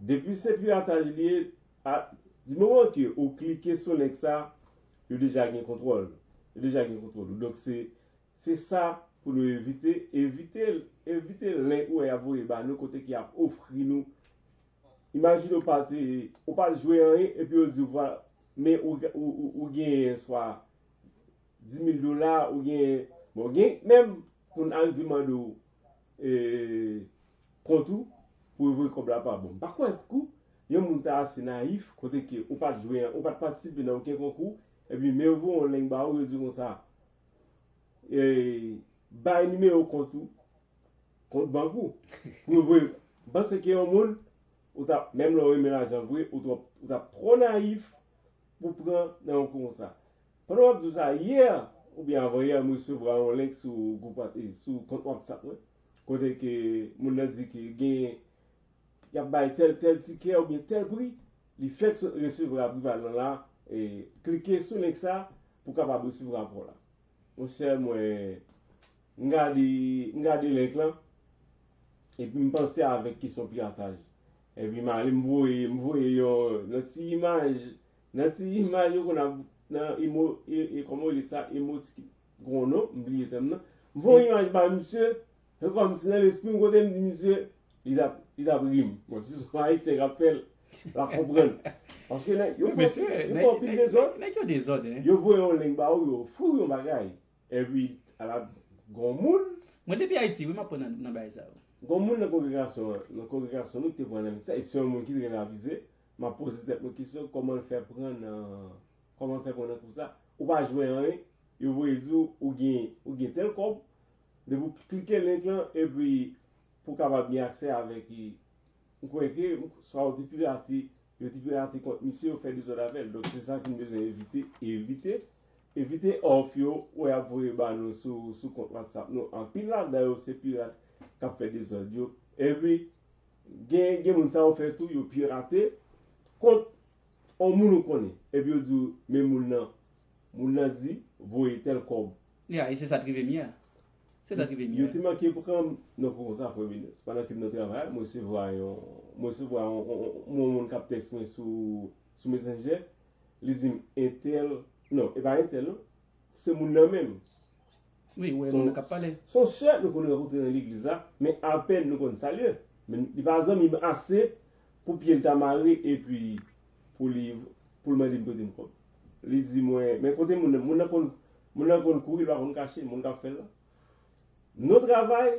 Depi se pirataj li ye, a, di moman ke ou klike sou link sa, yo deja gen kontwòl. Yo deja gen kontwòl ou. Donk, se, se sa pou nou evite. Evite, evite link ou wè y ap voye ba nou kote ki ap ofri nou. Imajine ou pa te, ou pa t jwe anyen, epi yo di w, vwala, men ou, ou, ou, ou genyen swa dis mil dola, ou gen, bon, gen menm moun arive mande w, e, kont ou pou yo voye kòb la pa bon. M pa kwè kou yon moun ta ase nayif, kote ke ou pa t jwe, ou pa t patisipe nan okenn konkou, epi men yo voye yon link ba ou, yo di konsa, e, bay nimewo kont ou, kont bank ou, pou yo voye. M panse ke yon moun, ou t ap, menm lè w renmen lajan vre, ou t ap, ou t ap twò nayif pou pran nan yon kou konsa. Pandan w ap di w sa, yè oubyen avan yè, m resevwa yon link sou gwoup What-, e, sou kont WhatsApp mwen, kote ke moun nan di ke gen, y ap bay tèl, tèl tikè oubyen tèl pri, li fèk so-, resevwa pri pa l lan la, e, klike sou link sa pou w kapab resevwa pri w la. Monchè, mwen, m gade, m gade link lan, epi m panse avèk kesyon pirataj. Epi m ale, m voye, m voye yon, yon ti imaj, yon ti imaj yo konn ap, nan emo, e, e, kòman yo rele sa, emoti, gon non, m bliye tèm nan. M voye yon imaj ba misye, se kòmsi nan lespri m kote m di misye, li t ap, li t ap ri m. Bon, si se yon Ayisyen k ap fè l, l ap konprann. Paske nèg, yo fè, yo fè anpil dezòd. Nèg yo dezòd, hein. Yo voye yon link ba ou, yo ofri w yon bagay. Epi, ala, gon moun. Mwen depi Ayiti, wi, m ap pran nan, nan bagay sa yo. Gon moun nan kongregasyon, nan kongregasyon nou ki te pran nan sa, e se yon moun ki trè avize, m ap poze tèt mwen kesyon, kòman l fè pran nan, kòman l fè pran nan kou sa? Ou pa jwe anyen, yo voye di w, ou gen, ou gen tèl kòb, depi w klike link lan, epi pou w kapab gen aksè avèk, e, m kwè ke swa yo te pirate, yo te pirate kont misye, yo fè dezòd avè l. Donk, se sa ki n bezwen evite, evite, evite òf yo, wè y ap voye ba nou sou, sou kont WhatsApp nou. Anpil ladan yo se pirat k ap fè dezòd yo. Epi, gen, gen moun sa yo fè tou, yo pirate kont yon moun ou konnen. Epi yo di w, men moun nan, moun nan di, voye tèl kòb. Ya, e se sa k rive m yè. Se sa k rive m yè. Yo te manke pran m nan kou konsa, frè Benes. Pandan ke m nan travay, mwen resevwa yon, mwen resevwa yon, yon, yon, yon moun k ap tèks mwen sou, sou Messenger. Li di m, entèl, non, e pa entèl, non. Se moun nan menm. Wi, ou wè moun nan k ap pale. Se yon sè nou konn rankontre nan legliz la, men apèn nou konn salye. Men li pa zanmi m ase pou pye l ta mare epi pou li, pou l mande m prete m kòb. Li di mwen, men kote moun nan, moun nan konn, moun nan konn kouri, li pa konn kache, moun k ap fè l la. Nou travay,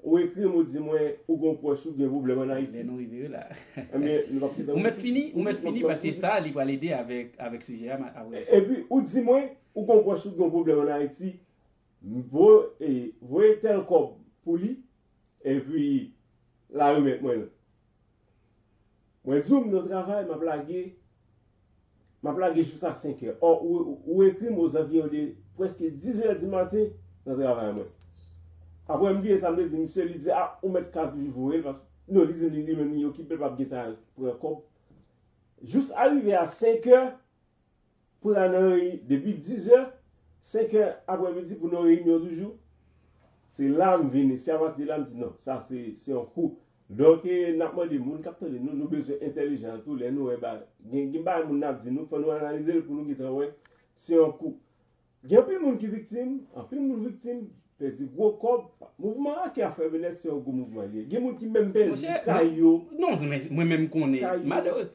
ou ekri m, ou di mwen, ou gon pwòch ou gen pwoblèm ann Ayiti. Lè nou rive la. Ebyen, nou p ap kite. Ou mèt fini, ou mèt fini, paske sa, li pral ede avèk, avèk sijè a, ma-, apre. E, epi, ou di mwen, ou gon pwòch ou gen pwoblèm ann Ayiti, vo-, e, voye tèl kòb pou li, epi, l a remèt mwen l. Mwen di w, m nan travay, m ap lage, m ap lage jis a senk è. Ò, ou, ou ekri m ozanviyon de prèske diz è di maten nan travay mwen. Apre m bliye sa m te di misye, li di, a, ou mèt ka toujou voye l, paske, non, li di li, li menm li okipe, l p ap gentan pran kòb. Jis arive a senk è, pou l al nan reyinyon, depi diz è, senk è aprèmidi pou nan reyinyon toujou. Se la m vini, se apati de la m di non, sa se, se yon kou. Donk, e, n ap mande moun k ap tande nou, nou bezwen entèlijan tou lè nou wè ba, gen, gen bagay moun nan ap di nou, fò nou analize l pou nou gentan wè se yon kou. Gen anpil moun ki viktim, anpil moun viktim, pèdi gwo kòb. Mouvman Aki a, frè Benè, se yon gwo mouvman li ye. Gen moun ki menm pèdi kay yo. Non, men mwen menm konnen. Kay yo. Malere-,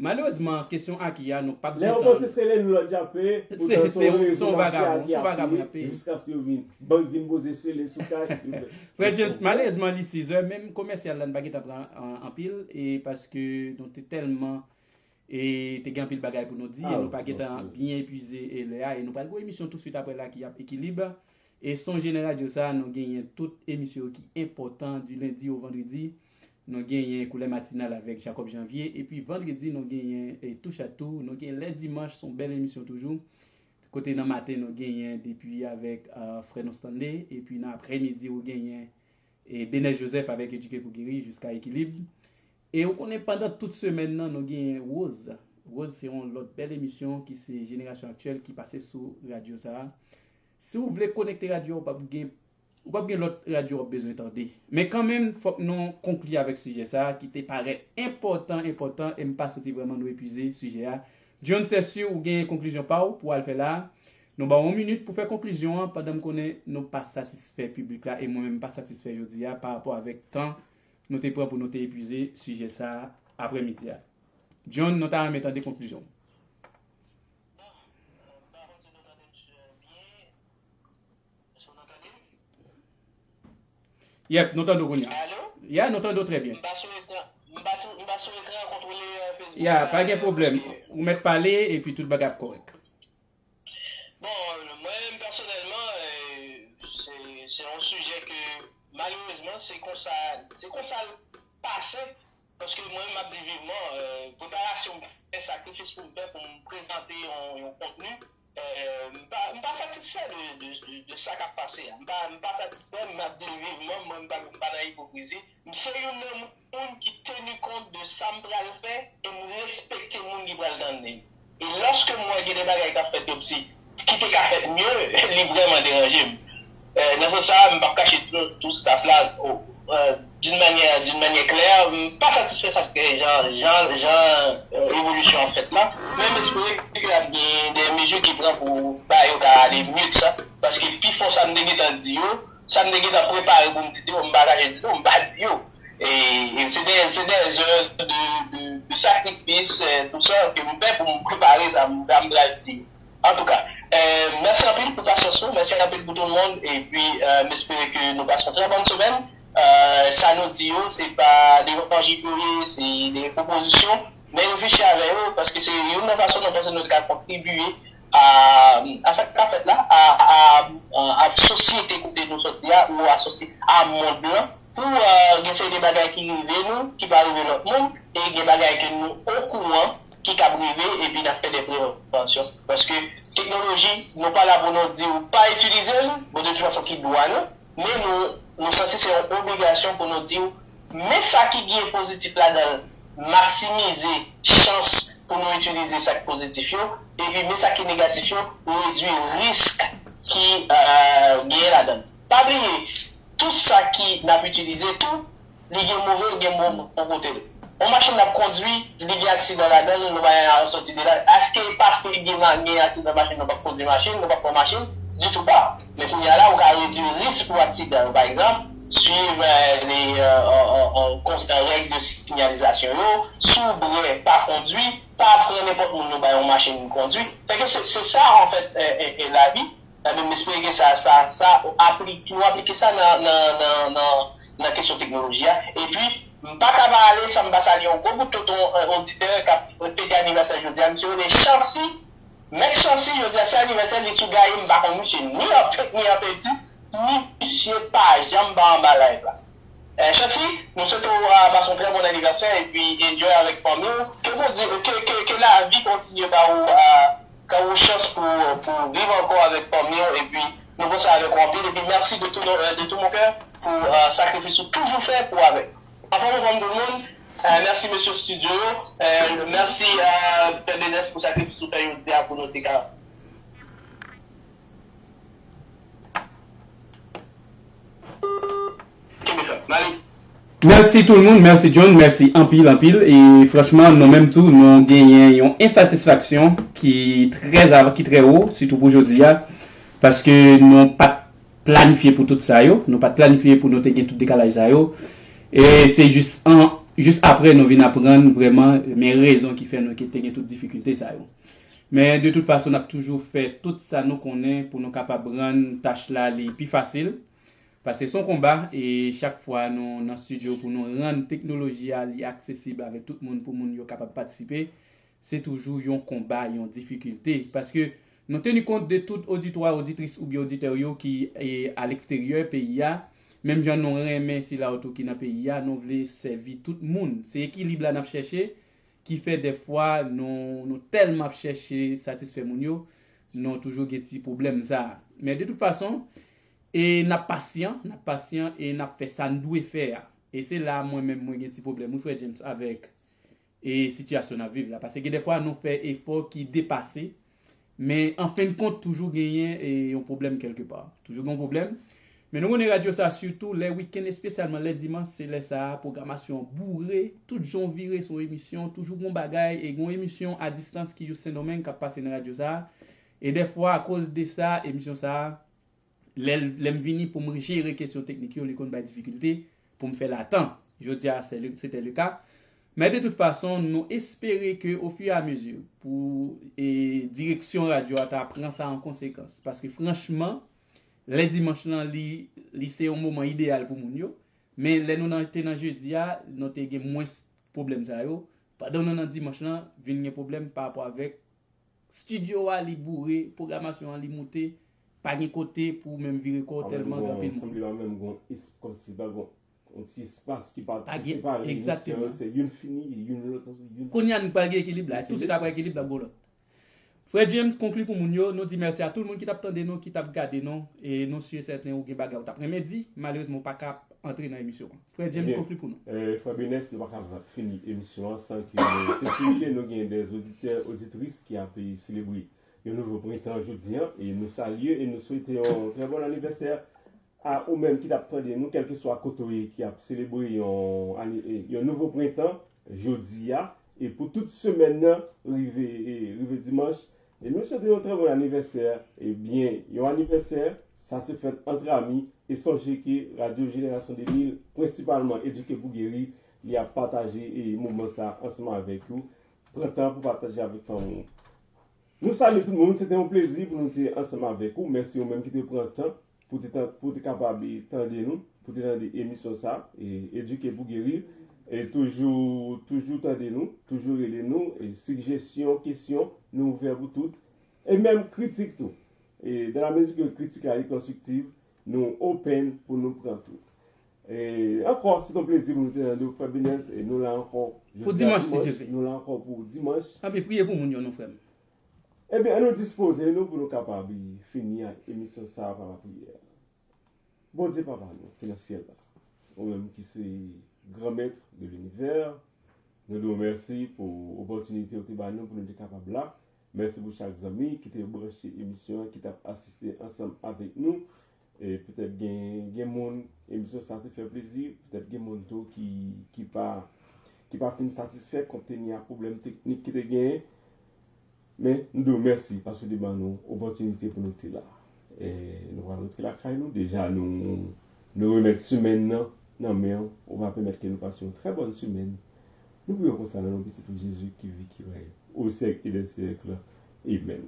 malerezman, kesyon Aki a, nou p ap gentan. Lè yo panse se Lenny Lord y ap peye, poutan se yon rezo mafya ki ap peye, jiskaske yo vin, bank vin poze sele sou kay. Frè James, malerezman, li sizè, menm komèsyal la, n pa gentan pran an-, anpil, e paske nou te tèlman e te gen anpil bagay pou nou di, e nou pa gentan byen epuize e lè a, e nou pral gen yon emisyon tousuit apre la ki ap Ekilib. E sonje nan radyo sa a, nou genyen tout emisyon yo ki enpòtan, di lendi o vandredi. Nou genyen Koulè Matinal avèk Jacob Janvier, epi vandredi, nou genyen, e, Touch à Tout. Nou genyen Lè Dimanch, se yon bèl emisyon toujou. Kote nan maten, nou genyen depi avèk, a, frè nou Stanley, epi nan aprèmidi, ou genyen e Benè Joseph avèk Edike pou Geri jiska Ekilib. E ou konnen pandan tout semèn nan, nou genyen Rose. Rose se yon lòt bèl emisyon ki se Jenerasyon Aktyèl ki pase sou radyo sa a. Si w vle konekte radyo a, ou p ap gen, ou p ap gen lòt radyo w ap bezwen tande. Men kanmenm, fòk nou konkli avèk sijè sa a ki te parèt enpòtan, enpòtan, e m pa santi vrèman nou epuize sijè a. John, se si ou gen konklizyon pa w pou w al fè la a. Nou ba w yon minit pou fè konklizyon an, pandan m konnen nou pa satisfè piblik la, e mwen menm m pa satisfè jodi a pa rapò avèk tan nou te pran pou nou te epuize sijè sa a aprèmidi a. John, nou ta renmen tande konklizyon w. Yep, nou tande w kounye a. Alo? Ya, nou tande w trè byen. M pa sou ekran, m pa tou, m pa sou ekran kontwole, euh, Facebook la. Ya, pa gen pwoblèm. Ou mèt pale, epi tout bagay ap kòrèk. Bon, mwen menm pèsonèlman, euh, se, se yon sijè ke malerezman, se konsa, se konsa l pase. Paske mwen, m ap di vivman, euh, preparasyon m fè, sakrifis pou m fè pou m prezante yon, yon kontni, euh, m pa, m pa satisfè de, de, de, de sa k ap pase a. M pa, m pa satisfè, m ap di l vivman, mwen, m pa, m pa nan ipokrizi. M se youn nan moun ki teni kont de sa m pral fè e m respekte moun ki pral tande m. E lòske m wè gen de bagay k ap fèt yo ki, ki te ka fèt mye, li vrèman deranje m. Euh, nan sans sa, m p ap kache tou, tou staff la, d'une manière, d'une manière claire, m pa satisfè sa k, jan, jan, jan, euh, evolisyon an fèt la. Men m espere ke ap gen de mezi ki pran pou bagay yo ka ale mye ke sa. Paske pifò sa m te gentan di yo, sa m te gentan prepare pou m di yo, m pa kache di yo, m pa di yo. E, e se de, se de zè de, de, de sakrifis, euh, tout sa ke m fè pou m prepare sa m, sa m pral di yo. Antouka, euh, mèsi anpil pou pasyans nou, mèsi anpil pou tout moun, epi, euh, m espere ke nou pase yon trè bòn semèn. Euh, sa nou di yo, se pa de levanjil yo ye, se de pwopozisyon, men reflechi avè yo, paske se youn nan fason nou panse nou ka kontribiye a, a sa k ap fèt la, a, a, a, a sosyete kote nou sòti a, ou a sosye-, a mond lan, pou, euh, gen seri de bagay ki rive nou, ki pa rive lòt moun, e gen bagay ke nou okouran ki kab rive, epi n ap fè de prevansyon. Paske teknoloji, nou pa la pou nou di w pa itilize l, bon, de tout fason, ki dwa nou, men nou, nou santi se yon obligasyon pou nou di w, men sa ki gen pozitif ladan l, maksimize chans pou nou itilize sa k pozitif yo, epi men sa ki negatif yo, redwi risk ki, euh, genyen ladan l. Pa bliye, tout sa ki n ap itilize tou, li gen move, li gen bon, bon kote l. Yon machin n ap kondwi, li gen aksidan ladan l, nou pa janm soti de la. Èske paske li gen ma-, gen aksidan machin, nou p ap kondwi machin, nou p ap pran machin? Ditou pa. Men kounye a la, ou ka redwi risk pou aksidan yo. Pa egzanp, swiv, euh, les, euh, on, on, on, kons-, euh, règ de sinyalizasyon yo, si w bwè, pa kondwi, pa fè nenpòt moun nou bay yon machin kondwi. Fè ke se, se sa, anfèt, euh, euh, euh, lavi. Ebyen, m espere ke sa, sa, sa apli-, nou aplike sa nan, nan, nan, nan, nan kesyon teknoloji a. Epi, m pa ka pa ale san m pa salye yon gwo bout tonton, euh, oditè k ap fete anivèsè jodi a. Misye rele Chancy. Mèt Chancy, jodi a se anivèsè li sou gaye, m pa konn misye ni an fake, ni an pedi, misye pa janm pa anba live la. Eh, Chancy, nou swete w, ah, pase yon trè bon anivèsè epi enjoy avèk fanmi w. Ke Bondye, ke, ke, ke lavi kontinye ba ou, ah, ba ou chans pou, pou viv ankò avèk fanmi w epi nou panse avèk ou anpil epi mèsi de tout, euh, de tout mon cœur pou, ah, sakrifis ou toujou fè pou avèk. Anfòm, anfòm tout moun. Eh, mèsi mesye studio yo. Eh, mèsi, ah, Pè Benès pou sakrifis ou fè jodi a pou nou te ka Kenbe fèm. M ale. Mèsi tout moun, mèsi John, mèsi anpil, anpil. E franchman, nou menm tou, nou genyen yon ensatisfaksyon ki trè, ki trè wo, sitou pou jodi a, paske nou pa t planifye pou tout sa yo, nou pa t planifye pou nou te gen tout dekalaj sa yo. E se jis an, jis apre nou vin aprann vrèman, men rezon ki fè nou te gen tout difikilte sa yo. Men de tout fason, n ap toujou fè tout sa nou konnen pou nou kapab rann tach la li pi fasil. Paske se yon konba, e chak fwa nou nan estidyo pou nou rann teknoloji a li aksesib avèk tout moun, pou moun yo kapab patisipe, se toujou yon konba, yon difikilte. Paske nou teni kont de tout oditwa, oditris oubyen oditè yo ki e, a leksteryè peyi a. Menm jan nou renmen sila yo tou ki nan peyi a, nou vle sèvi tout moun. Se ekilib la n ap chèche, ki fè dèfwa nou, nou tèlman ap chèche satisfè moun yo, nou toujou gen ti pwoblèm sa a. Men de tout fason, e n ap pasyan, n ap pasyan e n ap fè sa n dwe fè a. E se la mwen menm mwen gen ti pwoblèm wi frè James avèk e sitiyasyon n ap viv la. Paske gen dèfwa nou fè efò ki depase, men an fen de kont toujou genyen e yon pwoblèm kèlkepa. Toujou gen yon pwoblèm. Men nou konnen radyo sa sitou lè wikenn espesyalman lè dimanch se lè sa a pwogramasyon an boure, tout jan w vire se yon emisyon, toujou gen yon bagay e gen yon emisyon a distans ki jis Sendomeng k ap pase nan radyo sa a. E dèfwa akoz de sa emisyon sa a lè, lè m vini pou m jere kesyon teknik yo, li konn bay difikilte pou m fè l a tan. Jodi a, se le, se te le ka. Men de tout fason, nou espere ke ofiyamezi pou e, direksyon radyo a ta pran sa an konsekans. Paske franchman, lè dimanch lan, li, li se yon moman ideyal pou moun yo. Men lè nou nan, te nan jedi a, nou te gen mwens pwoblèm sa yo. Pandan nou nan dimanch lan, vin gen pwoblèm pa rapò avèk estidyo a li boure, pwogramasyon an li moute, pa gen kote pou w menm vire kò w tèlman gen anpil moun. Sanble pa menm gon es, kòmsi pa gon yon ti espas ki pa separe emisyon yo, se youn fini, youn lòt, youn. Kounye a nou pral gen ekilib la, tousuit apre ekilib la, gon lòt. Frè James, konkli pou moun yo, nou di mèsi a tout moun ki t ap tande nou, ki t ap gade nou, e nou si e sèten ou gen bagay ou t ap renmen di, malerezman ou pa ka antre nan emisyon an. Frè James, konkli pou nou. Ebyen, frè Benes, nou pa ka fini emisyon an san ke nou esplike nou gen de oditè, oditris ki ap selebre yon nouvo prentan jodi a, e nou salye e nou swete yon trè bon anivèsè a ou menm ki t ap tande nou, kèlkeswa kote w ye, ki ap selebre yon, yon nouvo prentan jodi a, e pou tout semèn nan rive, e rive dimanch, e nou swete yon trè bon anivèsè, ebyen, yon anivèsè, sa se fèt ant ami, e sonje ke Radyo Jenerasyon de mil, prensipalman Edike pou Geri, li ap pataje e moman sa ansanm avèk ou. Pran tan pou pataje avèk fanmi w. Nou salye tout moun, se te yon plezi pou nou te ansanm avèk ou. Mèsi ou menm ki te pran tan pou te, pou te kapab tande nou, pou te tande emisyon sa, e, Edike pou Geri. E toujou, toujou tande nou, toujou rele nou, e sijesyon, kesyon, nou ouvè pou tout. E menm kritik tou. E dans la mesure que kritik la est constructive, nou open pou nou pran tout. E ankò, se yon plezi pou nou te tande w, frè Benes, e nou la ankò jodi a dimanch, si Dye vle. Nou la ankò pou dimanch. Anpi priye pou moun yo non, frè m. Ebyen, ann nou dispoze nou pou nou kapab fini ak emisyon sa a pa lapriyè. Bondye Papa nou ki nan syèl la, ou menm ki se Granmèt de linivè, nou di w mèsi pou opòtinite ou te ba nou pou nou te kapab la. Mèsi pou chak zanmi ki te branche emisyon an, ki t ap asiste ansanm avèk nou. E petèt gen, gen moun emisyon sa te fè plezi, petèt gen moun tou ki, ki pa, ki pa fin satisfè konpteni a pwoblèm teknik ki te genyen. Men, nou di w mèsi paske w te ban nou opòtinite pou nou te la. E nou pral rantre lakay nou. Deja, nou, nou remèt semèn nan nan men w. Ou va pèmèt ke nou pase yon trè bòn semèn. Nou priye w konsa nan non pitit ou Jezi ki viv, ki règne au siècle des siècles. Amen.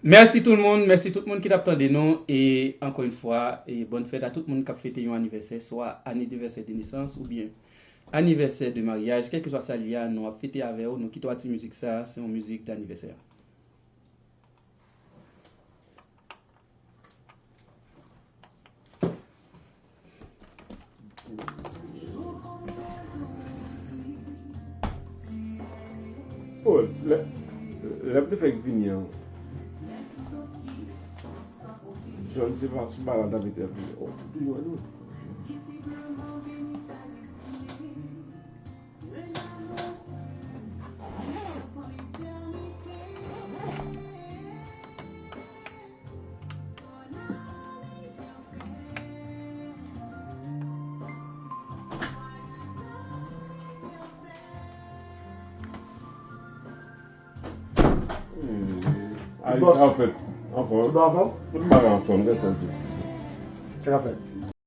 Mèsi tout moun, mèsi tout moun ki t ap tande nou. E ankò yon fwa, e bòn fèt a tout moun k ap fete yon anivèsè, swa anivèsè de nesans oubyen anivèsè de maryaj, kèlkeswa sa l ye a, nou ap fete avè w, nou kite w a ti mizik sa, se yon mizik danivèsè. Oh, lè, lè m te fèk vini an, John se pa sou balad avèk Hervé. Oh, toujou wè nou. Big boss. Anfèt, anfèm. Tout bagay anfèm. Tout bagay anfèm, gen sa l di. Sa k ap fèt?